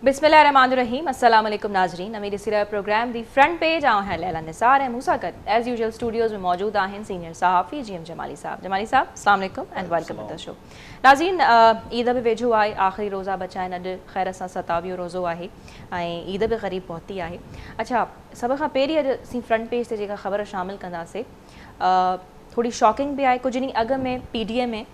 بسم الله الرحمٰن الرحيم السلام عليڪم ناظرين اوهين ڏسي رهيا پروگرام the front page. آئون آهيان ليلا نثار ۽ مون سان گڏ ايز يوزوئل اسٽوڊيوز ۾ موجود آهن سينيئر صحافي جي ايم جمالي صاحب. جمالي صاحب، السلام عليڪم and welcome to the show. ناظرين، عيد به ويجهو آهي، آخري روزا بچا آهن، اڄ خير سان 27 روزو آهي ۽ عيد به قريب پهتي آهي. اڇا، سڀ کان پهرين اڄ اسين فرنٽ پيج تي جيڪا خبر شامل ڪنداسي، ٿوري شاڪنگ به آهي. ڪجهه ڏينهن اڳ ۾ پي ڊي ايم اي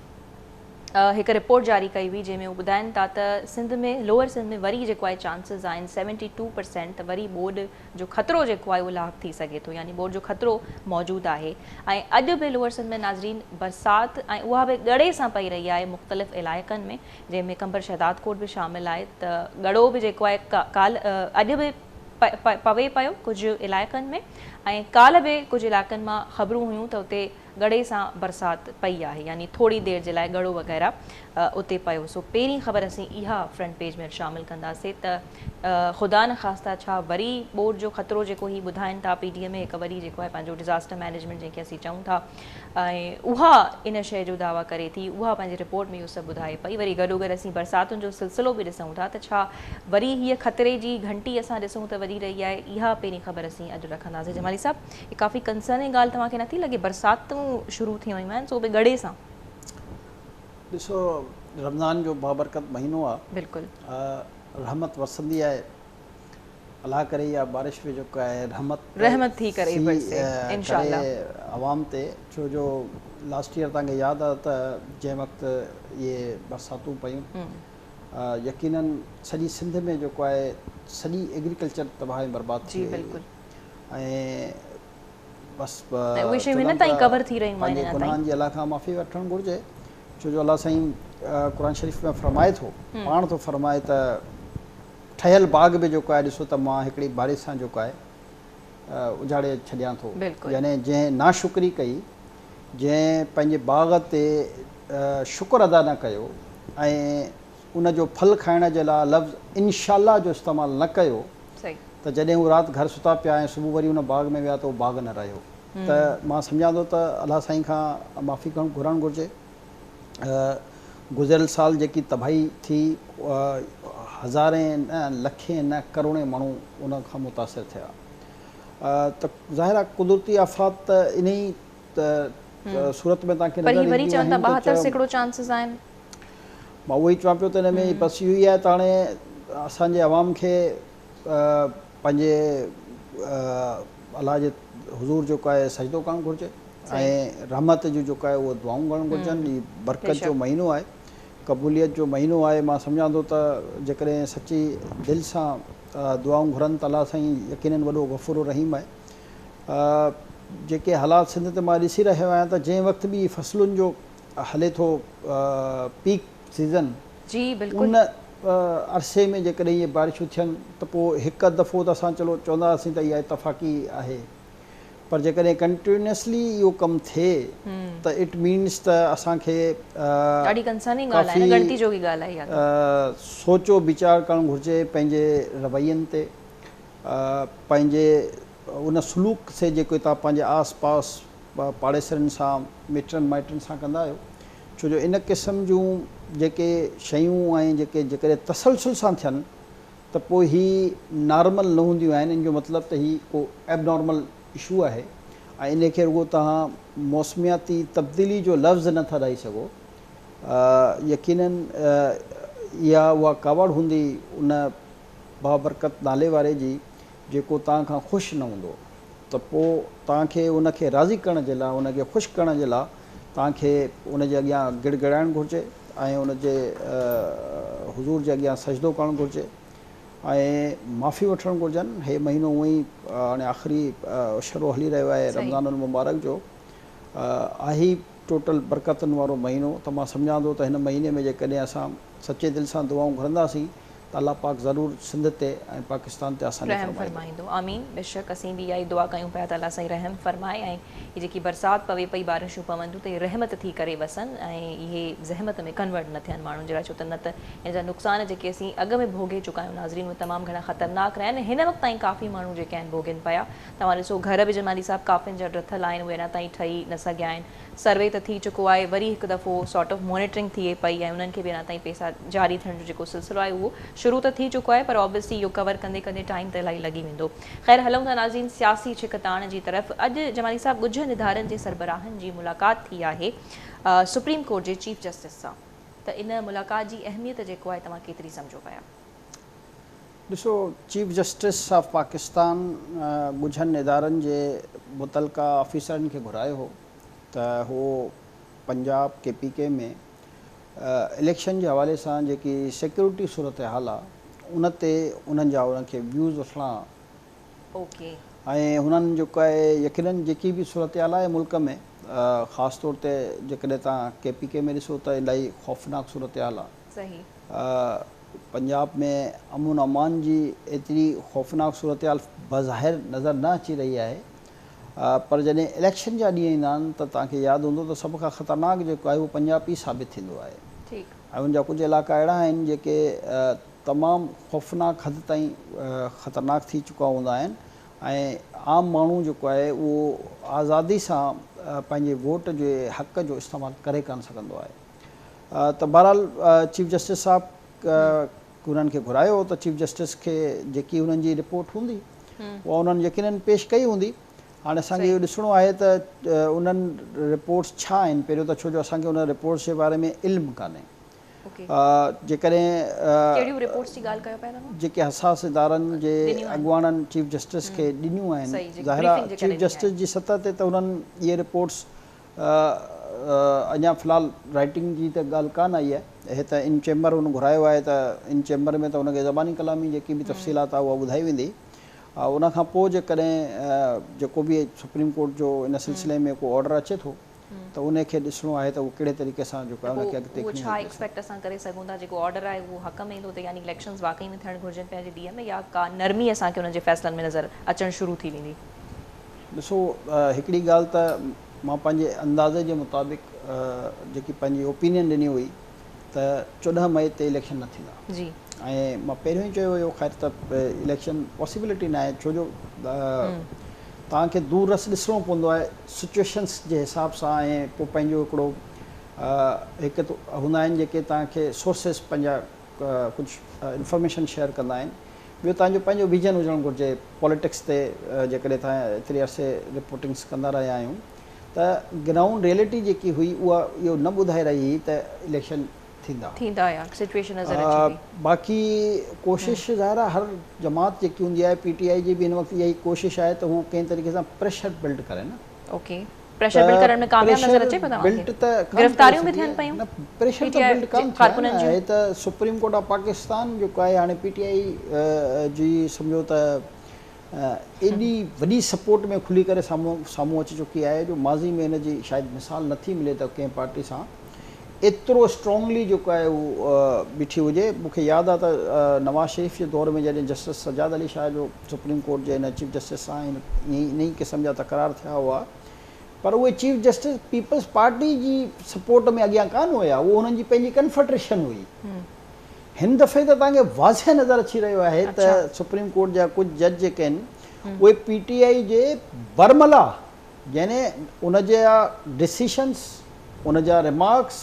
هڪ رپورٽ جاري ڪئي هئي، جنهن ۾ هو ٻڌائن ٿا ته سنڌ ۾ لوئر سنڌ ۾ وري جيڪو آهي چانسز آهن 72% ته وري ٻوڏ جو خطرو جيڪو آهي اهو لاحق ٿي سگهي ٿو، يعني ٻوڏ جو خطرو موجود آهي. ۽ اڄ به لوئر سنڌ ۾ ناظرين برسات ۽ اها به ڳڙي سان پئي رهي آهي مختلف علائقن ۾، جنهن ۾ قمبر شهدادڪوٽ به شامل آهي، ته ڳڙو به جيڪو آهي ڪالهه اڄ به پوي پيو ڪجهه علائقن ۾ ۽ ڪالهه به ڪجهه علائقن مان خبرون هيون ته اتي ڳڙي سان برسات پئي آهي، يعني ٿوري دير جي لاء ڳڙو وغيره اتي پيو. سو پهرين خبر اسين اها فرنٽ پيج ۾ شامل ڪنداسين ته خدا نخواسته ڇا وري ٻوڏ جو خطرو جيڪو هي ٻڌائن ٿا پي ڊي ايم اي، هڪ وري جيڪو آهي پنهنجو ڊزاسٽر مئنيجمينٽ جنهن کي اسين چئون ٿا، ۽ اها ان شيء جو دعويٰ ڪري ٿي، اها پنهنجي رپورٽ ۾ اهو سڀ ٻڌائي پئي. وري گڏوگڏ اسين برساتن جو سلسلو به ڏسون ٿا ته ڇا وري هيء خطري جي گهنٽي اسان ڏسون ته وڄي رهي آهي. اها پهرين خبر اسين اڄ رکنداسين. جمالي صاحب، هي ڪافي ڪنسرننگ ڳالهه توهان کي نٿي لڳي؟ برساتون شروع ٿي ويون آهن، سو به ڳڙي سان. ڏسو، رمضان جو بابرڪت مهينو آ. رحمت وسندي آهي. الله ڪري اها بارش به جيڪو آهي رحمت رحمت ٿي ڪري برسي انشاء الله عوام تي، ڇو جو لاسٽ ايئر توهان کي ياد آ ته جنهن وقت اهي برساتون پيون، يقينن سڄي سنڌ ۾ جيڪو آهي سڄي ايگريڪلچر تباهه ۽ برباد ٿي وئي ۽ بس اهي شيون هن تائين ڪور ٿي رهيون آهن. پنهنجي گناهن جي الله کان معافي وٺڻ گهرجي، ڇو جو الله سائين قرآن شريف ۾ فرمائي ٿو، پاڻ ٿو فرمائي ته ٺهيل باغ به جيڪو آهي ڏسو ته مان هڪڙي بارش سان جيڪو آهي اجاڙي ڇڏيان ٿو. يعني جنهن ناشڪري ڪئي، جنهن پنهنجي باغ تي شڪر ادا نه ڪيو ۽ ان جو ڦل کائڻ جي لاء لفظ انشاء الله جو استعمال نه ڪيو، ته جڏهن هو رات گهر ستا پيا ۽ صبح وري ان باغ ۾ ويا ته اهو باغ نه رهيو. ته مان سمجهان ٿو ته الله سائين کان معافي گهرڻ گهرجي. گذريل سال جيڪي تباهي ٿي، هزارين نه لکين نه ڪروڙين ماڻهو ان کان متاثر ٿيا، ته ظاهر آهي قدرتي آفات ته انهي صورت ۾ توهان کي نظر اينديون آهن. پر هي وري چون ٿا 72% چانسز آهن. مان اهو ئي چوان پيو ته ان ۾ بس اهو ئي آهي ته هاڻي اسان جي عوام کي پنهنجي الله جي حضور جيڪو آهي سجدو ڪرڻ گهرجي ۽ رحمت جون جيڪو آهي اهو دعائون ڪرڻ گهرجن. هي برڪت جو مهينو آهي، قبوليت جو مهينو آهي. مان سمجهان ٿو ته جيڪڏهن سچي دل سان دعائون گهرن ته الله سائين يقينن وڏو غفور رحيم آهي. جيڪي حالات سنڌ تي مان ڏسي رهيو آهيان ته جنهن وقت به فصلن جو هلي ٿو پيڪ سيزن، جي بلڪل. ان عرصي ۾ جيڪڏهن اهي بارشون ٿين ته پوء هڪ اڌ دفعو ته اسان چلو چوندا هئاسين ته اها اتفاقي آهي، پر جيڪڏهن ڪنٽينيوسلي اهو ڪم ٿئي ته it means ته اسان کي ڏاڍي ڪنسرننگ ڳالهه آهي نه، ڳڻتي جوڳي ڳالهه آهي اها ته. سوچو ويچار ڪرڻ گهرجي پنهنجي روين تي، پنهنجي ان سلوڪ سي جيڪو توهان پنهنجي آس پاس پاڙيسرين سان، مٽن مائٽن سان ڪندا آهيو، ڇو جو ان قسم جون جيڪي شيون ۽ جيڪي جيڪڏهن تسلسل سان ٿين ته پوء هي نارمل نه هونديون آهن، ان جو مطلب ته هي ڪو ايبنارمل اشو آهي ۽ ان کي رڳو توهان موسمياتي تبديلي جو لفظ نه ٿا ڏئي سگهو. يقينن اها اها ڪاوڙ هوندي ان بابرڪت نالي واري جي جيڪو توهان کان خوش نه هوندو، ته پوء توهان کي ان کي راضي ڪرڻ جي لاء، ان کي خوش ڪرڻ جي لاء توهان کي ان جي اڳيان گڙ گڙائڻ گهرجي ۽ ان جي حضور جي اڳيان سجدو ڪرڻ گهرجي ۽ معافي وٺڻ گهرجن. هي مهينو هونئن ئي هاڻي آخري عشرو هلي رهيو آهي رمضان المبارڪ جو، آهي ٽوٽل برڪتن وارو مهينو، ته مان سمجهان ٿو ته هن مهيني ۾ جيڪڏهن اسان سچي دل سان دعائون گهرنداسين ته الله پاڪ ضرور سنڌ تي ۽ پاڪستان تي آساني رحم فرمائيندو. فرمائيندو. آمين. بيشڪ اسين به اها ئي دعا ڪيون پيا ته الله سائين رحم فرمائي ۽ هي جيڪي برسات پوي پئي، بارشون پون ٿيون ته اهي رحمت ٿي ڪري وسن ۽ اهي زحمت ۾ ڪنورٽ نه ٿين ماڻهن جي لاء، ڇو ته نه ته هن جا نقصان جيڪي اسين اڳ ۾ ڀوڳي چڪا آهيون ناظرين اهي تمام گهڻا خطرناڪ رهيا آهن ۽ هن وقت تائين ڪافي ماڻهو جيڪي آهن ڀوڳين پيا. توهان ڏسو گهر به جمالي صاحب ڪافين جا ڊٿل آهن، اهي اڃا تائين ٺهي نه سگهيا آهن. سروي ته ٿي چڪو آهي، وري هڪ دفعو سارٽ آف مانيٽرنگ ٿئي پئي ۽ انهن کي به اڃا تائين پئسا جاري ٿيڻ جو جيڪو سلسلو آهي اهو شروع ته ٿي چڪو آهي پر آبويسلي اهو ڪور ڪندي ڪندي ٽائيم ته الاهي لڳي ويندو. خير هلون ٿا ناظرين سياسي ڇڪتاڻ جي طرف. اڄ جمالي صاحب ڳجهن ادارن جي سربراهن جي ملاقات ٿي آهي سپريم ڪورٽ جي چيف جسٽس سان ته ان ملاقات جي اهميت جيڪو آهي توهان ڪيتري سمجهو پيا؟ ڏسو چيف جسٽس آف پاڪستان ڳجهن ادارن جي متعلقه آفيسرن کي گهرايو هو ته هو پنجاب ڪي پي ڪي ۾ اليڪشن جي حوالي سان جيڪي سيڪيورٽي صورتحال آ ان تي انهن جا انهن کي ويوز وٺڻا ۽ هنن جيڪو آهي يقينن جيڪي به صورتحال آهي ملڪ ۾ خاص طور تي جيڪڏهن توهان ڪي پي ڪي ۾ ڏسو ته الاهي خوفناڪ صورتحال آ. پنجاب ۾ امن امان جي ايتري خوفناڪ صورتحال بظاهر نظر نه اچي رهي آهي پر جڏهن اليڪشن جا ڏينهن ايندا آهن ته توهان کي ياد هوندو ته سڀ کان خطرناڪ جيڪو آهي اهو پنجاب ئي ثابت ٿيندو آهي ۽ ان جا ڪجهه علائقا اهڙا آهن جيڪي تمام خوفناڪ حد تائين خطرناڪ ٿي چڪا هوندا آهن ۽ عام ماڻهو جيڪو آهي اهو آزادي سان پنهنجي ووٽ جي حق جو استعمال ڪري ڪانه سگهندو آهي. ته بهرحال چيف جسٽس صاحب انهن کي گهرايو ته چيف جسٽس کي جيڪي انهن جي رپورٽ هوندي اها انهن يقينن پيش ڪئي هوندي. هاڻي اسان کي اهو ڏسڻو آهي ته انهن رپورٽس ڇا آهن پهريون ته ڇو جو اسان کي انهن رپورٽس جي باري ۾ علم ڪانهي. جيڪڏهن جيڪي حساس ادارن جي اڳواڻن چيف جسٽس کي ڏنيون آهن ظاهر آهي چيف جسٽس جي سطح تي ته انهن اهي رپورٽس اڃا في الحال رائٽنگ جي ته ڳالهه ڪانه آئي آهي. هي ته ان چيمبر هن گهرايو آهي ته ان چيمبر ۾ ته هن کي زباني ڪلامي جيڪي به تفصيلات آهي اها ٻڌائي ويندي. ان کان پوء جيڪڏهن جيڪو به سپريم ڪورٽ جو ان سلسلي ۾ ڪو آرڊر اچي ٿو ته ان کي ڏسڻو آهي ته اهو ڪهڙي طريقي سان جيڪو آهي ان کي اڳتي کڻي هلجي. ڇا ايڪسپيڪٽ اسان ڪري سگهون ٿا جيڪو آرڊر آهي اهو حق ۾ ايندو ته يعني اليڪشنز واقعي ۾ ٿيڻ گهرجن پنهنجي ڏينهن ۾ يا ڪا نرمي اسان کي انهن جي فيصلن ۾ نظر اچڻ شروع ٿي ويندي؟ ڏسو هڪڙي ڳالهه ته مان پنهنجي اندازي جي مطابق جيڪي پنهنجي اوپينين ڏني هئي ته 14 مئي تي اليڪشن نه ٿيندا ۽ مان پهريون ئي چيو هيو خير ته اليڪشن پاسيبلٽي ناهي ڇو جو توهان کي دور رس ڏسڻو پوندو آهي سچويشنس جي حساب سان ۽ پوء پنهنجو هڪڙو هڪ ته هوندا آهن جيڪي توهان کي سورسز پنهنجا ڪجهه انفارميشن شيئر ڪندا آهن ٻيو توهان جو پنهنجو ويزن هجڻ گهرجي پاليٽڪس تي جيڪڏهن توهان ايتري عرصي رپورٽنگس ڪندا رهيا آهيون ته گرائونڊ ريئلٽي جيڪي هئي اها اهو نه ٻڌائي رهي هئي ته اليڪشن ٿيندا. ٿيندا يا سچويشن نظر اچي ٿي. باقي ڪوشش ظاهر آهي هر جماعت جيڪي هوندي آهي پي ٽي آء جي به هن وقت اها ئي ڪوشش آهي ته هو ڪنهن طريقي سان پريشر بلڊ ڪري نه. اوڪي پريشر بلڊ ڪرڻ ۾ ڪامياب نظر اچي پيو توهان کي؟ گرفتاريون به ٿين پيون پريشر ته بلڊ ڪانه ٿيو آهي نه هي ته سپريم ڪورٽ آف پاڪستان جيڪو آهي هاڻي پي ٽي آء جي سمجهو ته ايڏي وڏي سپورٽ ۾ کلي ڪري سامهون سامهون اچي چڪي آهي جو ماضي ۾ ان جي شايد مثال نٿي ملي ته ڪنهن پارٽي سان ايترو اسٽرانگلي جيڪو آهي هو بيٺي هجي. مون کي ياد آهي ته نواز شريف جي دور ۾ جڏهن جسٽس سجاد علي شاهه جو سپريم ڪورٽ جي هن چيف جسٽس سان انهي قسم جا تڪرار ٿيا هئا پر اهي چيف جسٽس پيپلز پارٽي جي سپورٽ ۾ اڳيان ڪانه هيا اهو هنن جي پنهنجي ڪنفيڊريشن هئي. هن دفعي ته توهان کي واضح نظر اچي رهيو آهي ته سپريم ڪورٽ جا ڪجهه جج جيڪي آهن اهي پي ٽي آء جي برملا يعني ان جا ڊسيشنس، ان جا ريمارڪس،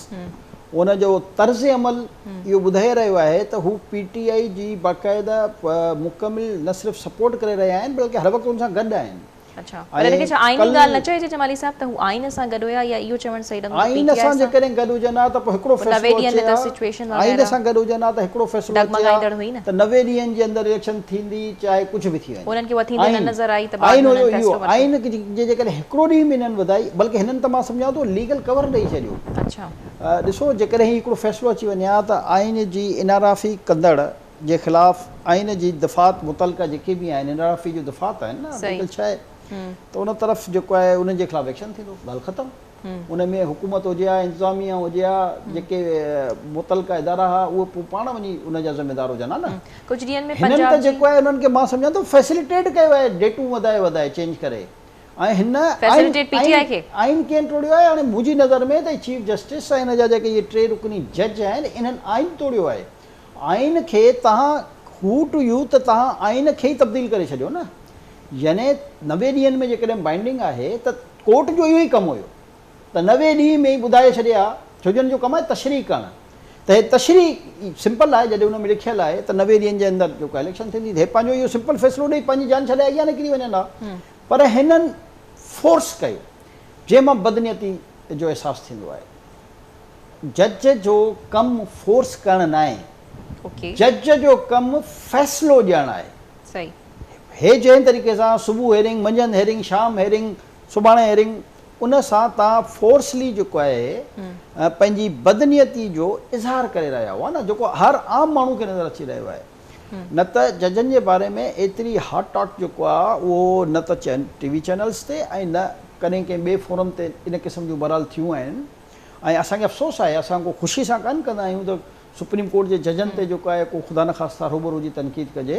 ان جو طرز عمل اهو ٻڌائي رهيو آهي ته هو پي ٽي آء جي باقاعده مڪمل نه صرف سپورٽ ڪري رهيا آهن بلڪه هر وقت ان سان گڏ آهن. اڇا پر ان کي ڇا آئيني ڳالهه نه چئجي جمالي صاحب ته هو آئين سان گڏ هيا يا اهو چوڻ صحيح لڳندو ته پي ٽي آء آئين سان جيڪڏهن گڏ هجن ها ته پوء هڪڙو فيصلو اچي ها، آئين سان گڏ هجن ها ته هڪڙو فيصلو اچي ها ته 90 ڏينهن جي اندر اليڪشن ٿيندي چاهي ڪجهه به ٿي وڃي. انهن کي اها ٿيندي نه نظر آئي ته بعد ۾ انهن فيصلو ورتو. آئين جي جيڪڏهن هڪڙو ڏينهن به هنن وڌائي بلڪه هنن ته مان سمجهان ٿو ليگل ڪور ڏئي ڇڏيو. ڏسو جيڪڏهن هي هڪڙو فيصلو اچي وڃي ها ته آئين جي انحرافي ڪندڙ جي خلاف آئين جي دفعات متعلقه جيڪي به آهن انحرافي جون دفعات آهن نه آرٽيڪل 6 ته ان طرف جيڪو آهي انهن جي خلاف ايڪشن ٿيندو ڳالهه ختم. ان ۾ حڪومت هجي ها، انتظاميه هجي ها، جيڪي متعلقه ادارا ها اهي پوء پاڻ وڃي ان جا ذميدار هجن ها نه. ڪجهه ڏينهن ۾ هنن ته پنجاب جي. جيڪو آهي انهن کي مان سمجهان ٿو فيسليٽيٽ ڪيو آهي ڊيٽون وڌائي وڌائي چينج ڪري ۽ هن آئين فيسليٽيٽ پي ٽي آء کي. آئين ڪين ٽوڙيو آهي هاڻي منهنجي نظر ۾ ته چيف جسٽس ۽ هن جا جيڪي اهي ٽي رڪني جج آهن انهن آئين ٽوڙيو آهي آئين کي توهان هو ٽو يو ته توهان آئين کي ئي تبديل ڪري ڇڏيو نه يعني 90 ڏينهن ۾ جيڪڏهن بائنڊنگ آهي ته ڪورٽ جو اهو ئي ڪم هيو. ته 90 ڏينهن ۾ ئي ٻڌائي ڇڏي ها، ڇو جو هن جو ڪم آهي تشريح ڪرڻ. ته هي تشريح سمپل آهي، جڏهن ان ۾ لکيل آهي ته 90 ڏينهن جي اندر جيڪو اليڪشن ٿيندي ته هي پنهنجو اهو سمپل فيصلو ڏئي پنهنجي جان ڇڏائي اڳيان نڪري وڃن ها. پر هنن فورس ڪيو، جنهن مان بدنيتي جو احساس ٿيندو آهي. جج جو ڪم فورس ڪرڻ ناهي، جج جو ڪم فيصلو ڏيڻ آهي. هي جنهن طريقي سان صبح هيرنگ، منجهند هيرنگ، شام هيرنگ، سڀاڻي هيرنگ، ان سان توهان فورسلي جيڪو آهي پنهنجي بدنيتي جو اظهار ڪري رهيا هئا نه، جيڪو هر عام ماڻهو کي نظر اچي رهيو آهي. نه ته ججن جي باري ۾ ايتري هاٽ ٽاڪ جيڪو آهي اهو نه ته ٽي وي چينلز تي ۽ نه ڪڏهن ڪنهن ٻئي فورم تي ان قسم جون بهرحال ٿيون آهن ۽ اسان کي افسوس آهي، اسان ڪو خوشي سان ڪانه ڪندا آهيون ته سپريم ڪورٽ جي ججن تي جيڪو آهي ڪو خدا نخواسته هروڀرو جي تنقيد ڪجي.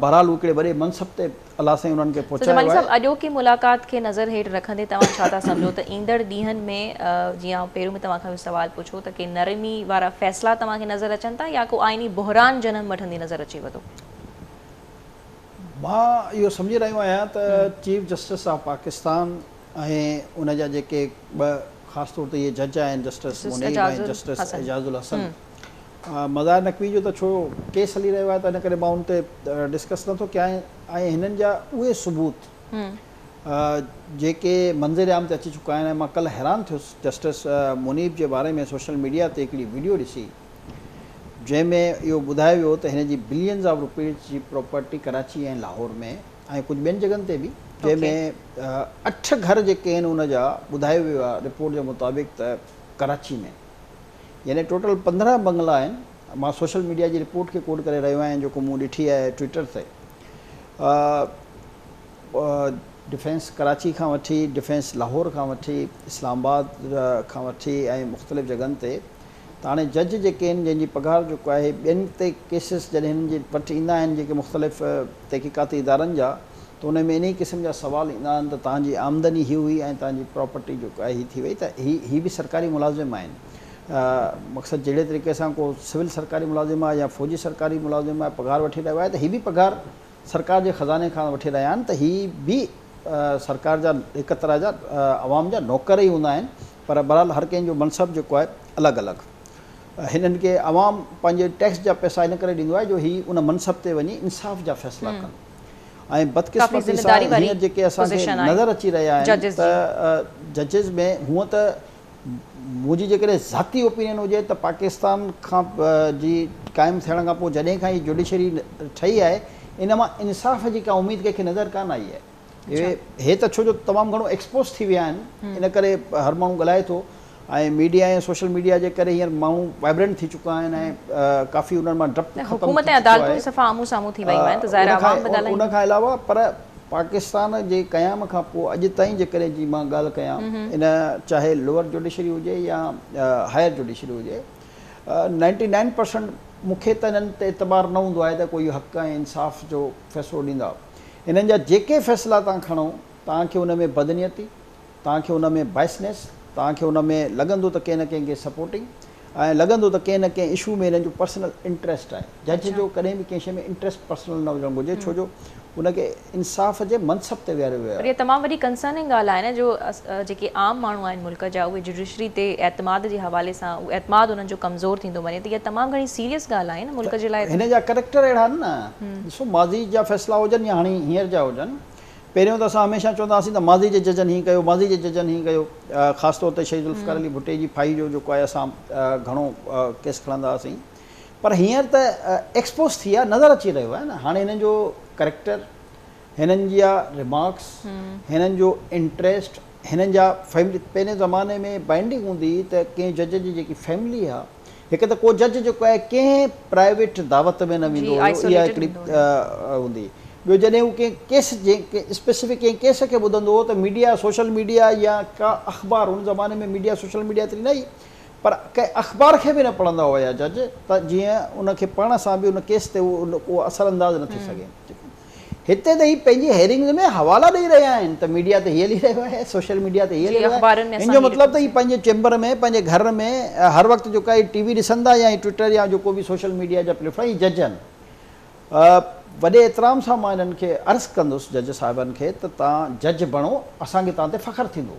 بهرحال هو هڪڙي وڏي منصب تي الله سائين انهن کي سو پهچايو جمالي آهي. صاحب اڄوڪي ملاقات کي نظر هيٺ رکندي توهان ڇا ٿا سمجهو ته ايندڙ ڏينهن ۾ جيئن آئون پهريون به توهان کان اهو سوال پڇيو ته ڪي نرمي وارا فيصلا توهان کي نظر اچن ٿا يا ڪو آئيني بحران جنم وٺندي نظر اچيو ٿو؟ مان اهو سمجهي رهيو آهيان ته چيف جسٽس آف پاڪستان ۽ ان جا جيڪي ٻه خاص طور تي اهي جج آهن جسٽس منيب ۽ جسٽس اعجاز الحسن، مظاهر نقوي جو ته ڇو ڪيس هلي رهيو آهي ته ان ڪري مان ان تي ڊسڪس نٿو ڪيان ۽ هنن جا اهي ثبوت جيڪي منظر عام تي اچي چڪا آهن ۽ مان ڪلهه حيران ٿيس جسٽس منيب جي باري ۾ سوشل ميڊيا تي هڪڙي وڊيو ڏسي جنهن ۾ اهو ٻڌايو ويو ته هن جي بلينز آف روپيز جي پراپرٽي ڪراچي ۽ لاهور ۾ ۽ ڪجهه ٻين جڳهن تي به جنهن ۾ 8 گهر جيڪي آهن ان جا ٻڌايو ويو آهي رپورٽ جي مطابق ته ڪراچي ۾ يعني ٽوٽل 15 بنگلا آهن. مان سوشل ميڊيا جي رپورٽ کي ڪوٽ ڪري رهيو آهيان جيڪو مون ڏٺي آهي ٽوئٽر تي. ڊفينس ڪراچي کان وٺي ڊفينس لاهور کان وٺي اسلام آباد کان وٺي ۽ مختلف جڳهن تي ته هاڻي جج جيڪي آهن جنهن جي پگهار جيڪو آهي ٻين تي ڪيسز جڏهن هنن جي وٽ ايندا آهن جيڪي مختلف تحقيقاتي ادارن جا ته ان ۾ انهي قسم جا سوال ايندا آهن ته توهان جي آمدني هي هئي ۽ توهان جي پراپرٽي جيڪو آهي هي ٿي وئي ته هي هي به سرڪاري ملازم آهن مقصد جهڙي طريقي سان ڪو سول سرڪاري ملازم آهي يا فوجي سرڪاري ملازم آهي پگهار وٺي رهيو آهي ته هي به پگهار سرڪار جي خزاني کان وٺي رهيا آهن ته هي به سرڪار جا هڪ طرح جا عوام جا نوڪر ئي هوندا آهن پر بهرحال هر ڪنهن جو منصب جيڪو آهي الڳ الڳ هنن کي عوام پنهنجي ٽيڪس جا پئسا ان ڪري ڏيندو آهي جو هي ان منصب تي وڃي انصاف جا فيصلا ڪن ۽ بدقسمتي سان هينئر جيڪي اسان کي نظر اچي رهيا آهن ته ججز ۾ هونء ته منهنجي جيڪڏهن ذاتي اوپينين هجي ته پاڪستان کان جي قائم ٿيڻ کان پوء جڏهن کان هي جوڊيشري ٺهي آهي ان مان انصاف جي ڪا اميد ڪنهن کي نظر ڪانه آئي آهي. هي ته ڇو جو تمام گهڻو ايڪسپوز ٿي ويا آهن ان ڪري هر ماڻهو ڳالهائي ٿو ۽ ميڊيا ۽ سوشل ميڊيا جي ڪري هينئر ماڻهو وائبرنٽ ٿي چڪا آهن ۽ ڪافي انهن مان ڊپ ختم ٿي حڪومت ۽ عدالتون صفا آمهون سامهون ٿي ويون آهن ته ظاهر عوام به ڳالهائيندو. ان کان علاوه پر پاڪستان جي قيام کان پوء اڄ تائين جيڪڏهن جي مان ڳالهه ڪيان ان چاهي لوئر جوڊيشري هجي يا هائر جوڊيشري هجي 99% مون کي ته انهن تي اعتبار نه هوندو آهي ته ڪوئي حق ۽ انصاف جو فيصلو ڏيندا. انهن جا جيڪي فيصلا توهان کڻو توهان کي ان ۾ بدنيتي، توهان کي ان ۾ بائسنيس، توهان کي ان ۾ لڳندو ته ڪنهن نه ڪنهن کي سپورٽنگ ۽ لڳندو ته ڪنهن نه ڪنهن اشو ۾ هنن جو پرسنل انٽريسٽ آهي. جج جو ڪڏهن به ڪنهن شيء ۾ انٽريسٽ پرسنل نه هجڻ گهرجي ڇو جو ان کي انصاف جي منصب تي ويهاريو ويو پر آهي. اها تمام وڏي ڪنسرننگ ڳالهه آهي نه جو جيڪي عام ماڻهو آهن ملڪ جا اهي جڊيشري تي اعتماد جي حوالي سان اهو اعتماد انهن جو ڪمزور ٿيندو وڃي ته اها تمام گهڻي سيريس ڳالهه آهي نه ملڪ جي لاء ته. هن جا ڪريڪٽر اهڙا آهن نه ڏسو ماضي جا فيصلا هجن يا هاڻي هينئر جا هجن پهريون ته اسان هميشه چوندا هئاسين ته ماضي جي ججن هيئن ڪيو ماضي جي ججن هيئن ڪيو خاص طور تي شهيد ذوالفقار علي ڀٽي جي ڦاهي جو جيڪو آهي اسان گهڻو ڪيس کڻندا هئاسين پر هينئر ته ايڪسپوز ٿي آهي نظر اچي رهيو آهي نه هاڻي هنن جو ڪريڪٽر هنن جا ريمارڪس هنن جو انٽريسٽ هنن جا فيملي پهرين زماني ۾ بائنڊنگ هوندي هئي ته ڪنهن جج جي جيڪي فيملي آهي هڪ ته ڪو جج جيڪو آهي ڪنهن پرائيويٽ دعوت ۾ نه ويندو هيو اها هڪڙي هوندي ٻيو جڏهن هو ڪنهن ڪيس جي اسپيسفڪ ڪنهن ڪيس کي ٻڌندو هو ته ميڊيا سوشل ميڊيا يا ڪا اخبار ان زماني ۾ ميڊيا سوشل ميڊيا ايتري نه هئي پر ڪنهن اخبار کي به نه پڙهندا هيا جج ته جيئن ان کي پڙهڻ سان به ان ڪيس تي اهو اثر انداز نه ٿي سگهي. هتي ته هي پنهنجي هيرنگز ۾ حوالا ڏئي رهيا آهن ته ميڊيا تي هي هلي رهيو آهي، سوشل ميڊيا تي هي هلي رهيو آهي. ان جو مطلب ته هي پنهنجي چيمبر ۾ پنهنجي گهر ۾ هر وقت جيڪا هي ٽي وي ڏسن ٿا يا هي ٽوئٽر يا جيڪو به سوشل ميڊيا جا پليٽ فارم هي جج آهن. وڏي احترام سان مان انهن کي عرض ڪندس جج صاحبن کي ته توهان جج بڻو اسان کي توهان تي فخر ٿيندو.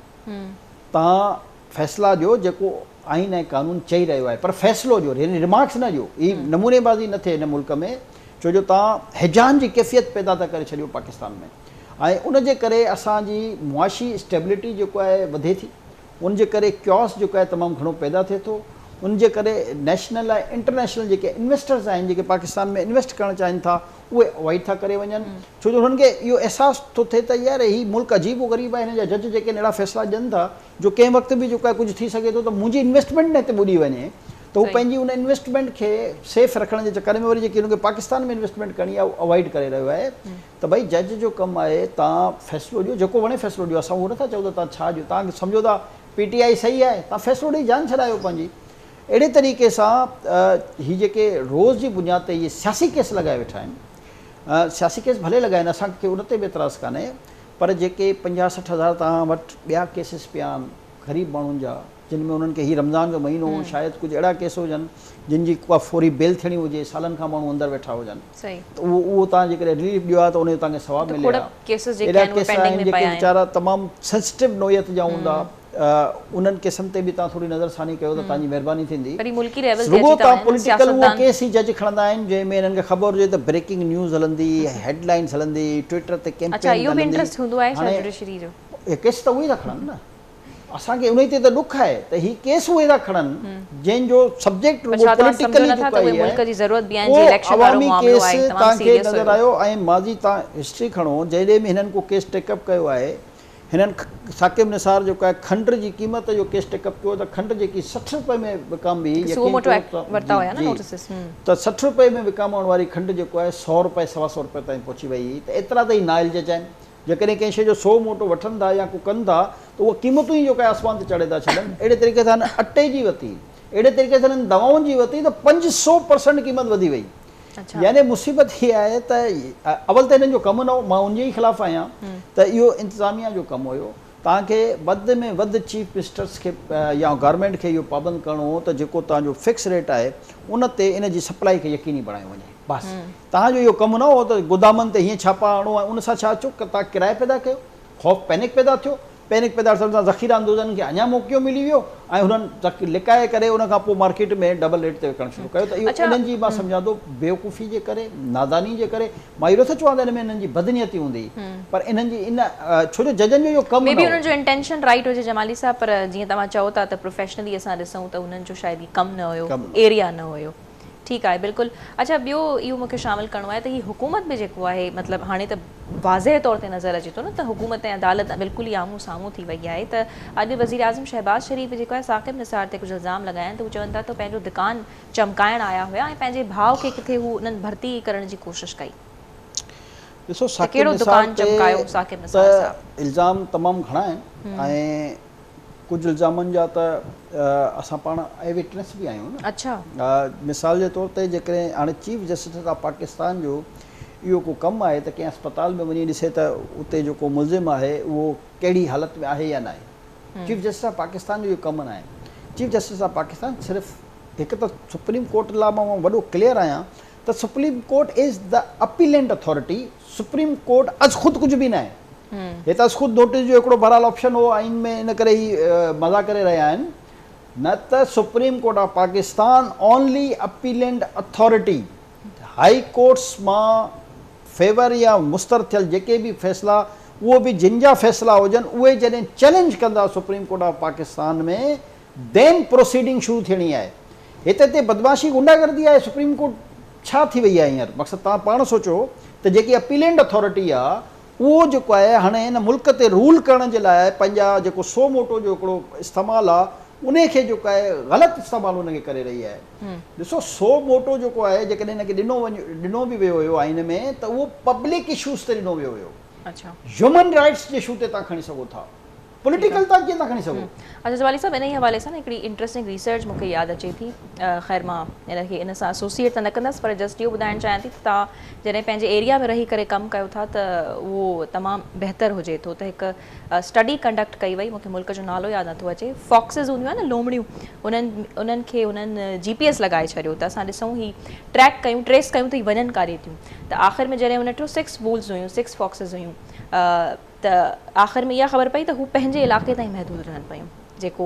توهان فيصلا ڏيو جيڪو آئين ۽ قانون چئي رهيو آهي پر فيصلو ڏيو يعني ريمارڪس نه ڏيو. هي نموني بازي نه ٿئي هن ملڪ ۾ ڇو جو توهان هيجان جي ڪيفيت پيدا ٿا ڪري ڇڏيو پاڪستان ۾ ۽ ان جي ڪري اسان جي معاشي اسٽيبلٽي جيڪو آهي وڌي ٿي ان جي ڪري ڪيوس جيڪو آهي تمام گهڻو پيدا ٿئي ٿو ان جي ڪري نيشنل ۽ انٽرنيشنل جيڪي انويسٽرز آهن جيڪي پاڪستان ۾ انويسٽ ڪرڻ چاهين ٿا اهي اوائڊ ٿا ڪري وڃن ڇو جو انهن کي اهو احساس ٿو ٿئي ته يار هي ملڪ عجيب و غريب آهي هن جا جج جيڪي آهن اهڙا فيصلا ڏين ٿا جو ڪنهن وقت به جيڪو آهي ڪجهه ٿي سگهي ٿو ته منهنجي انويسٽمينٽ نه هتي ٻڏي وڃي ته هو پنهنجي ان انويسٽمينٽ کي سيف رکڻ جي چڪر ۾ وري جيڪي هن کي پاڪستان ۾ انويسٽمينٽ ڪرڻي آهي اهو اوائڊ ڪري رهيو آهي ته ڀئي جج جو ڪم آهي توهان فيصلو ڏيو جيڪو وڻي فيصلو ڏيو اسان اهو نٿا چئون ته توهان ڇا ڏيو توهان سمجهو ٿا پي ٽي آء صحيح آهي توهان فيصلو ڏئي جان ڇڏايو پنهنجي اهڙي طريقي سان هي جيڪي روز جي بنياد تي اهي سياسي ڪيس لڳائي ويٺا آهن سياسي ڪيس ڀلي لڳائن اسان کي ان تي به اعتراض ڪانهي پر جيڪي 50 60 هزار توهان وٽ ٻيا ڪيسز پيا آهن غريب ماڻهن جا جن ۾ انهن کي هي رمضان جو مهينو هو شايد ڪجهه اهڙا ڪيس هجن جن جي ڪا فوري بيل ٿيڻي هجي سالن کان ماڻهو اندر ويٺا هجن ته اهو اهو توهان جيڪڏهن رليف ڏيو ها ته ان جو توهان کي ثواب ملي ها. اهڙا ڪيس آهن جيڪي ويچارا تمام سينسٽو نوعيت جا هوندا انهن ڪيسن تي به توهان ٿوري نظر ثاني ڪيو ته توهان جي مهرباني ٿيندي. رڳو توهان پوليٽيڪل اهو ڪيس ئي جج کڻندا آهن جنهن ۾ انهن کي خبر هجي ته بريڪنگ نيوز هلندي هيڊ لائنز هلندي ٽوئٽر تي ڪيمپين هلندي هاڻي اهي ڪيس ته اهي ٿا کڻن نه. اسان کي انهي تي ته ڏک آهي ته هي ڪيس اهي ٿا کڻن جنهن جو سبجيڪٽ رڳو پوليٽيڪلي جيڪو آهي اهو عوامي ڪيس توهان کي نظر آيو ۽ ماضي توهان هسٽري کڻو جڏهن به هنن ڪو ڪيس ٽيڪ اپ ڪيو آهي هنن ثاقب نثار جيڪو آهي کنڊ جي قيمت جو ڪيس ٽيڪ اپ ڪيو ته کنڊ جيڪي 60 روپئي ۾ وڪامبي هئي يقين ڪيو ته جي ته 60 روپئي ۾ وڪامڻ واري کنڊ جيڪو آهي 100 روپئي سوا سو روپئي تائين پهچي وئي هئي ته ايترا ته هي نااهل جج آهن جيڪڏهن ڪنهن شيء جو سو موٽو وٺن ٿا يا ڪو ڪن ٿا ته اها قيمتون ئي جيڪا آسمان تي چاڙهي ٿا ڇڏن. اهڙي طريقي سان هنن اٽي جي وتي، اهڙي طريقي سان هنن دوائن جي وتي ته 500% قيمت وڌي وئي. يعني مصيبت هيء آهي ته اول ته هنن جو ڪم نه هو، مان ان جي ئي خلاف آهيان ته اهو انتظاميا جو ڪم هيو. توهان کي وڌ ۾ وڌ چيف منسٽرس کي يا گورنمينٽ کي اهو پابند ڪرڻو هو ته جيڪو توهان جو فڪس ريٽ آهي ان تي ان جي سپلائي کي يقيني بڻايو وڃي. بس توهان جو اهو ڪم نه هو ته گودامن تي هيئن ڇاپا هڻو ۽ ان سان ڇا ٿيو توهان ڪرايو پيدا ڪيو، خوف پينڪ پيدا ٿيو، پينڪ پيدا ٿيڻ سان ذخيره اندوزن کي اڃا موقعو ملي ويو ۽ هنن لڪائي ڪري ان کان پوء مارڪيٽ ۾ ڊبل ريٽ تي وڪڻڻ شروع ڪيو ته اهو انهن جي مان سمجهان ٿو بيوقوفي جي ڪري ناداني جي ڪري مان اهو نٿو چوان ته ان ۾ انهن جي بدنيتي هوندي پر انهن جي ان ڇو جو ججن جو اهو ڪم نه هو. مي بي انهن جو انٽينشن رائيٽ هجي جمالي صاحب پر جيئن توهان چئو ٿا ته پروفيشنلي اسان ڏسون ته انهن جو شايد هي ڪم نه هيو ايريا نه هيو. ٺيڪ آهي بلڪل اڇا ٻيو اهو مونکي شامل ڪرڻو آهي ته هي حڪومت به جيڪو آهي مطلب هاڻي ته واضح طور تي نظر اچي ٿو نه ته حڪومت ۽ عدالت بلڪل ئي آمهون سامهون ٿي وئي آهي ته اڄ وزيراعظم شهباز شريف جيڪو آهي ثاقب نثار تي ڪجهه الزام لڳايا آهن ته هو چون ٿا ته پنهنجو دڪان چمڪائڻ آيا هيا ۽ پنهنجي ڀاء کي ڪٿي هو انهن ڀرتي ڪرڻ جي ڪوشش ڪئي. ڏسو ثاقب نثار تي ته الزام تمام گهڻا آهن ۽ ڪجهه الزامن جا ته اسان پاڻ آئي وٽنس به آهيون نه. اڇا. مثال جي طور تي جيڪڏهن هاڻي چيف جسٽس آف پاڪستان جو اهو ڪو ڪم آهي ته ڪنهن اسپتال ۾ وڃي ڏسي ته اتي جيڪو ملزم آهي اهو ڪهڙي حالت ۾ آهي يا ناهي. چيف جسٽس آف پاڪستان جو اهو ڪم ناهي. چيف جسٽس آف پاڪستان صرف هڪ ته سپريم ڪورٽ لاء مان وڏو ڪليئر آهيان ته supreme court is the appellate authority, supreme court از خود ڪجهه به ناهي. هي ته از خود نوٽيس جو هڪڙو بهرحال آپشن هو آئين ۾ ان ڪري هي مزا ڪري رهيا آهن نه ته supreme court of Pakistan only appellate authority high courts مان فيور يا مسترد ٿيل جيڪي به فيصلا اهو به جن جا فيصلا هجن اهي جڏهن چئلينج ڪندا supreme court of Pakistan ۾ then proceeding شروع ٿيڻي آهي. هتي تي بدمعاشي غنڊا گردي آهي سپريم ڪورٽ ڇا ٿي وئي آهي هينئر مقصد توهان پاڻ سوچو ته جيڪي اپيلينٽ اٿارٽي آ اهو جيڪو آهي هاڻي هن ملڪ تي رول ڪرڻ جي لاء پنهنجا جيڪو سو موٽو جو هڪڙو استعمال آ انهي کي جيڪو آهي غلط استعمال ان کي ڪري رهي آهي ڏسو سو موٽو جيڪو آهي جيڪڏهن هن کي ڏنو وڃي ڏنو به ويو هيو آئين ۾ ته اهو پبلڪ اشوز تي ڏنو ويو هيو هيومن رائٽس جي اشو تي توهان کڻي سگهو ٿا. پوليٽيڪل تان ڪيئن ٿا کڻي سگهو. اچا جمالي صاحب انهي حوالي سان هڪڙي انٽريسٽنگ ريسرچ مون کي ياد اچي ٿي خير مان ان کي ان سان اسوسيئيٽ ته نه ڪندس پر جسٽ اهو ٻڌائڻ چاهيان ٿي ته توهان جڏهن پنهنجي ايريا ۾ رهي ڪري ڪم ڪيو ٿا ته اهو تمام بهتر هجي ٿو ته هڪ اسٽڊي ڪنڊڪٽ ڪئي وئي مون کي ملڪ جو نالو ياد نٿو اچي فاڪسز هونديون آهن نه لومڙيون انهن انهن کي انهن جي پي ايس لڳائي ڇڏيو ته اسان ڏسون هي ٽريڪ ڪيون ٽريس ڪيون ته هي وڃن ڪاڏي ٿيون ته آخر ۾ جڏهن ان ڏٺو سڪس وولز هيون سڪس فاڪسز هيون. ته آخر ۾ اها خبر پئي ته هو پنهنجي علائقي تائين محدود رهن پيون جيڪو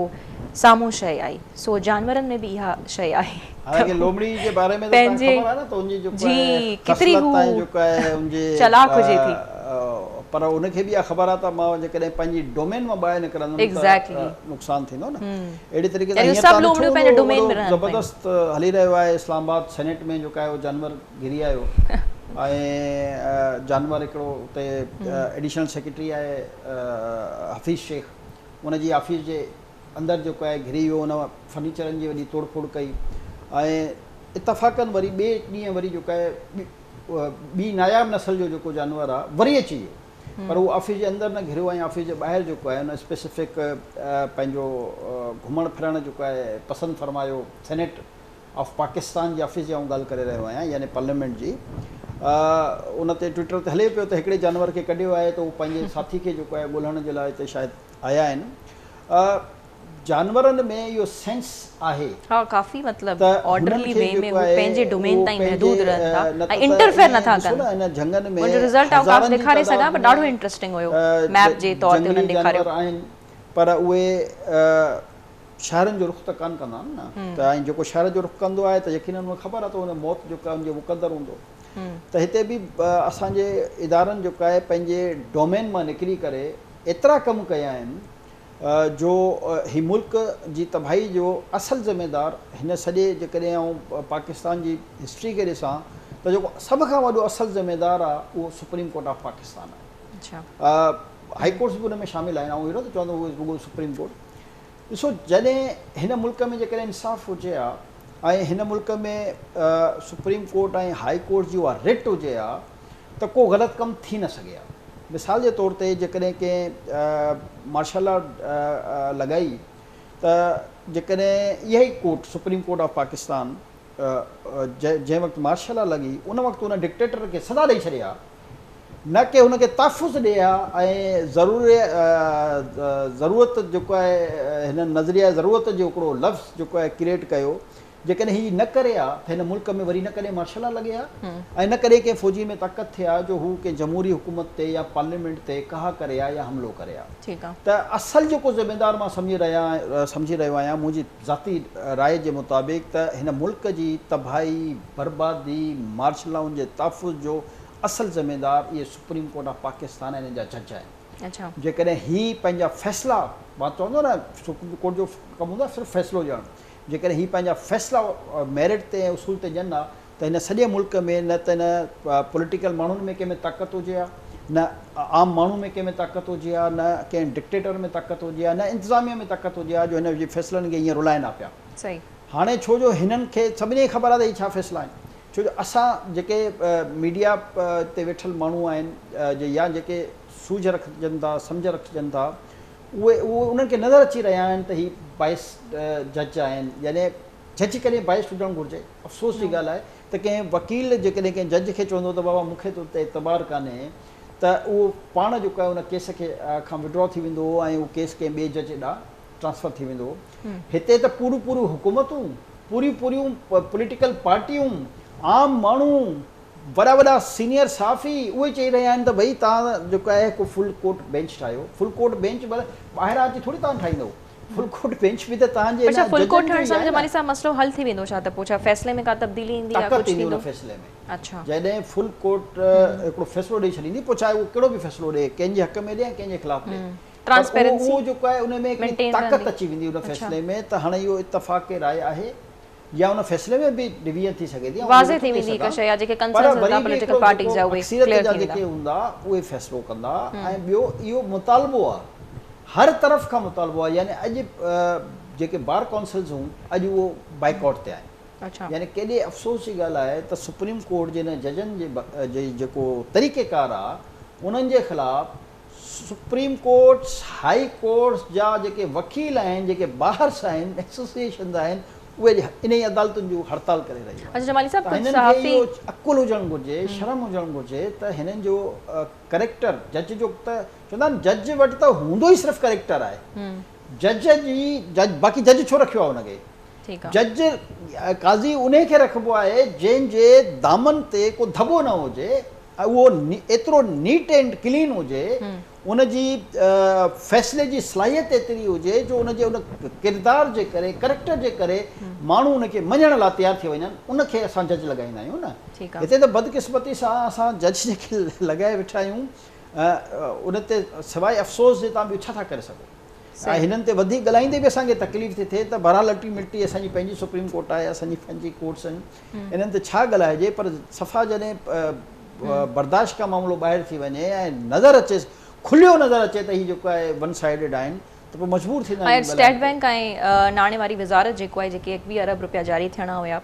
سامهون شيء آئي سو جانورن ۾ به اها شيء آهي. حالانڪه لومڙي جي باري ۾ ته توهان کي خبر آهي نه ته ان جي جيڪو آهي ڪيتري خصلت ۽ جيڪو آهي ان جي چالاڪ هجي ٿي. پر ان کي به اها خبر آهي ته مان جيڪڏهن پنهنجي ڊومين مان ٻاهر نڪرندم ته نقصان ٿيندو نه. اهڙي طريقي سان هينئر توهان ڏٺو هوندو وڏو زبردست هلي رهيو آهي اسلام آباد سينيٽ ۾ جيڪو آهي اهو جانور گهري آيو ۽ جانور هڪڙو اتي ايڊيشنل سيڪريٽري آهي حفيظ شيخ ان جي آفيس جي اندر جيڪو آهي گهري ويو ان فرنيچرن جي وڏي توڙ ڦوڙ ڪئي ۽ اتفاقن وري ٻئي ڏينهن وري جيڪو آهي ٻي ناياب نسل جو جيڪو جانور آهي وري اچي ويو پر هو آفيس جي اندر نه گهريو ۽ آفيس جي ٻاهر جيڪو آهي ان اسپيسفڪ پنهنجو گهمڻ ڦرڻ جيڪو آهي پسند فرمايو. سينيٽ آف پاڪستان جي آفيس جي آئون ڳالهه ڪري رهيو آهيان يعني پارليامينٽ جي. ان تي ٽوئٽر تي هلي پيو ته هڪڙي جانور کي ڪڍيو آهي ته هو پنهنجي ساٿي کي جيڪو آهي ڳولڻ جي لاء هتي شايد آيا آهن. جانورن ۾ اهو سينس آهي. ها ڪافي مطلب ته هنن آرڊرلي کي وي ۾ جيڪو هو آهي پنهنجي ڊومين اهو تائين محدود پنهنجي رهن ٿا نه ۽ ته ته انٽرفيئر ائين نٿا ڏسو ڪن. نه هن جهنگن ۾ ان جو رزلٽ آئون ڪاش هزارن جي ڏيکاري تعداد سگهان پر ۾ ڏاڍو انٽرسٽنگ هيو ميپ جي طور تي جهنگلي انهن ڏيکاريو. جانور آهن پر اهي شهرن جو رخ ته ڪانه ڪندا آهن نه ته ۽ جيڪو شهر جو رخ ڪندو آهي ته يقينن ان کي خبر آهي ته ان موت جيڪو آهي ان جو مقدر هوندو ته هتي به اسان جي ادارن جيڪو آهي پنهنجي ڊومين مان نڪري ڪري ايترا ڪم ڪيا آهن جو هي ملڪ جي تباهي جو اصل ذميدار هن سڄي جيڪڏهن آئون پاڪستان جي هسٽري کي ڏسان ته جيڪو سڀ کان وڏو اصل ذميدار آهي اهو سپريم ڪورٽ آف پاڪستان آهي. هائي ڪورٽس به ان ۾ شامل آهن آئون اهو نه ٿو چوان ته اهو رڳو سپريم ڪورٽ. ڏسو جڏهن هن ملڪ ۾ جيڪڏهن انصاف هجي ها ۽ هن ملڪ ۾ سپريم ڪورٽ ۽ هائي ڪورٽ جي اها رٽ هجي ها ته ڪو غلط ڪم ٿي نه سگهي ها. مثال جي طور تي جيڪڏهن ڪنهن مارشل لا لڳائي ته جيڪڏهن اها ئي court supreme court of Pakistan جنهن وقت مارشل لا لڳي ان وقت ان ڊڪٽيٽر کي سزا ڏئي ڇڏي ها نه ڪي هن کي تحفظ ڏئي ها ۽ ضروري ضرورت جيڪو آهي هن نظريه ضرورت جو هڪڙو لفظ جيڪو آهي ڪريئيٽ ڪيو جيڪڏهن هي نه ڪري ها ته هن ملڪ ۾ وري نه ڪڏهن مارشل لا لڳي ها ۽ نه ڪڏهن ڪنهن فوجي ۾ طاقت ٿئي ها جو هو ڪنهن جمهوري حڪومت تي يا پارليامينٽ تي ڪاهه ڪري ها يا حملو ڪري ها ته اصل جيڪو ذميدار مان سمجهي رهيو آهيان منهنجي ذاتي راء جي مطابق ته هن ملڪ جي تباهي، بربادي، مارشل لائن جي تحفظ جو اصل ذميدار اهي سپريم ڪورٽ آف پاڪستان ۽ انهن جا جج آهن. جيڪڏهن هي پنهنجا فيصلا مان چوندو نه سپريم ڪورٽ جو ڪم هوندو آهي صرف فيصلو ڏيڻ جيڪڏهن هي پنهنجا فيصلا ميرٽ تي ۽ اصول تي ڏين ها ته هن سڄي ملڪ ۾ نه ته هن پوليٽيڪل ماڻهن ۾ ڪنهن ۾ طاقت هجي ها، نه عام ماڻهو ۾ ڪنهن ۾ طاقت هجي ها، نه ڪنهن ڊڪٽيٽر ۾ طاقت هجي ها، نه انتظاميه ۾ طاقت هجي ها جو هن جي فيصلن کي ائين رلائين ها پيا. هاڻي ڇو جو هنن کي سڀني کي خبر آهي ته هي ڇا فيصلا آهن. ڇو جو اسان جيڪي ميڊيا تي ويٺل ماڻهو آهن يا جيڪي سوجهه رکجن ٿا، سمجهه رکجن ٿا، اهي اهي انهن کي نظر اچي رهيا آهن ته هي بائس جج آهن يعني جج ڪڏهن بائس هجڻ گهرجي افسوس جي ڳالهه آهي ته ڪنهن وڪيل جيڪڏهن ڪنهن جج کي چوندو ته بابا مون کي تو تي اعتبار ڪانهي ته اهو پاڻ جيڪو آهي ان ڪيس کي کان وڊرا ٿي ويندو هو ۽ اهو ڪيس ڪنهن ٻئي جج ڏانهن ٽرانسفر ٿي ويندو هو هتي ته پوريون پوريون حڪومتون پوريون پوريون پوليٽيڪل پارٽيون عام ماڻهو وڏا وڏا سينيئر صحافي اهي چئي رهيا آهن ته ڀئي توهان جيڪو آهي هڪ فل ڪورٽ بينچ ٺاهيو، فل ڪورٽ بينچ ڀلي ٻاهران اچي ٿوري توهان ٺاهيندؤ، فل ڪورٽ بينچ به ته توهان جي پر ڇا هن فل ڪورٽ ججن جو ٺهڻ ئي سان آهي نه. جمالي صاحب مسئلو حل ٿي ويندو ڇا ته پوء ڇا فيصلي ۾ ڪا تبديلي ايندي يا طاقت ڪجهه ايندي ان ٿيندو؟ فيصلي ۾. اڇا. جڏهن فل ڪورٽ هڪڙو فيصلو ڏئي ڇڏيندي پوء چاهي اهو ڪهڙو به فيصلو ڏئي، ڪنهن جي حق ۾ ڏئي ۽ ڪنهن جي خلاف ڏئي پر اهو اهو جيڪو آهي ان ۾ هڪڙي طاقت اچي ويندي ان فيصلي ۾ ته هاڻي اهو اتفاق راء آهي يا ان فيصلي ۾ به ڊويزن ٿي سگهي ٿي، آئون اهو واضح نٿو ٿي چئي ويندي هڪ سگهان شيء يا جيڪي پر ڪنسرنس وري هوندا به پوليٽيڪل هڪڙو پارٽيز جيڪو جا اهي اڪثريت ڪليئر جا ٿي ويندا. جيڪي هوندا اهي فيصلو ڪندا ۽ ٻيو اهو مطالبو آهي هر طرف کان مطالبو آهي يعني اڄ جيڪي بار ڪائونسلز هيون اڄ اهو بائيڪاٽ تي آهن يعني ڪيڏي افسوس جي ڳالهه آهي ته سپريم ڪورٽ جي انهن ججن جي جيڪو طريقيڪار آهي انهن جي خلاف سپريم ڪورٽس، هائي ڪورٽس جا جيڪي وڪيل آهن، جيڪي بارس آهن، ايسوسيئيشنز آهن، اهي اڄ انهي عدالتن جو هڙتال ڪري رهيون آهن. اڇا جمالي صاحب ته ڪجهه هنن کي صحافي. اهو عقل هجڻ گهرجي، شرم هجڻ گهرجي ته هنن جو ڪريڪٽر، جج جو ته چوندا آهن جج وٽ ته هوندو ئي صرف ڪريڪٽر آهي. جج جي جج باقي جج ڇو رکيو آهي ان کي؟ جج قاضي انهي کي رکبو آهي جنهن جي دامن تي ڪو ڌٻو نه هجي. ۽ اهو ايترو نيٽ اينڊ ڪلين هجي، ان جي فيصلي جي صلاحيت ايتري هجي جو ان جي ان ڪردار جي ڪري، ڪريڪٽر جي ڪري ماڻهو ان کي مڃڻ لاء تيار ٿي وڃن، ان کي اسان جج لڳائيندا آهيون نه. هتي ته بدقسمتي سان اسان جج جيڪي لڳائي ويٺا آهيون ان تي سواء افسوس جي توهان ٻيو ڇا ٿا ڪري سگهو. ۽ هنن تي وڌيڪ ڳالهائيندي به اسان کي تڪليف ٿي ٿئي ته بهرحال الٽيميٽلي اسان جي پنهنجي سپريم ڪورٽ آهي، اسان جي پنهنجي ڪورٽس آهن، انهن تي ڇا ڳالهائجي پر صفا جڏهن برداشت کان معاملو ٻاهر ٿي وڃي ۽ نظر اچي کليو نظر اچي ته هي جيڪو آهي ون سائيڊڊ آهن ته پوء مجبور ٿيندا آهيون ۽ اسٽيٽ بينڪ ۽ ناڻي واري وزارت جيڪو آهي جيڪي 21 ارب رپيا جاري ٿيڻا هيا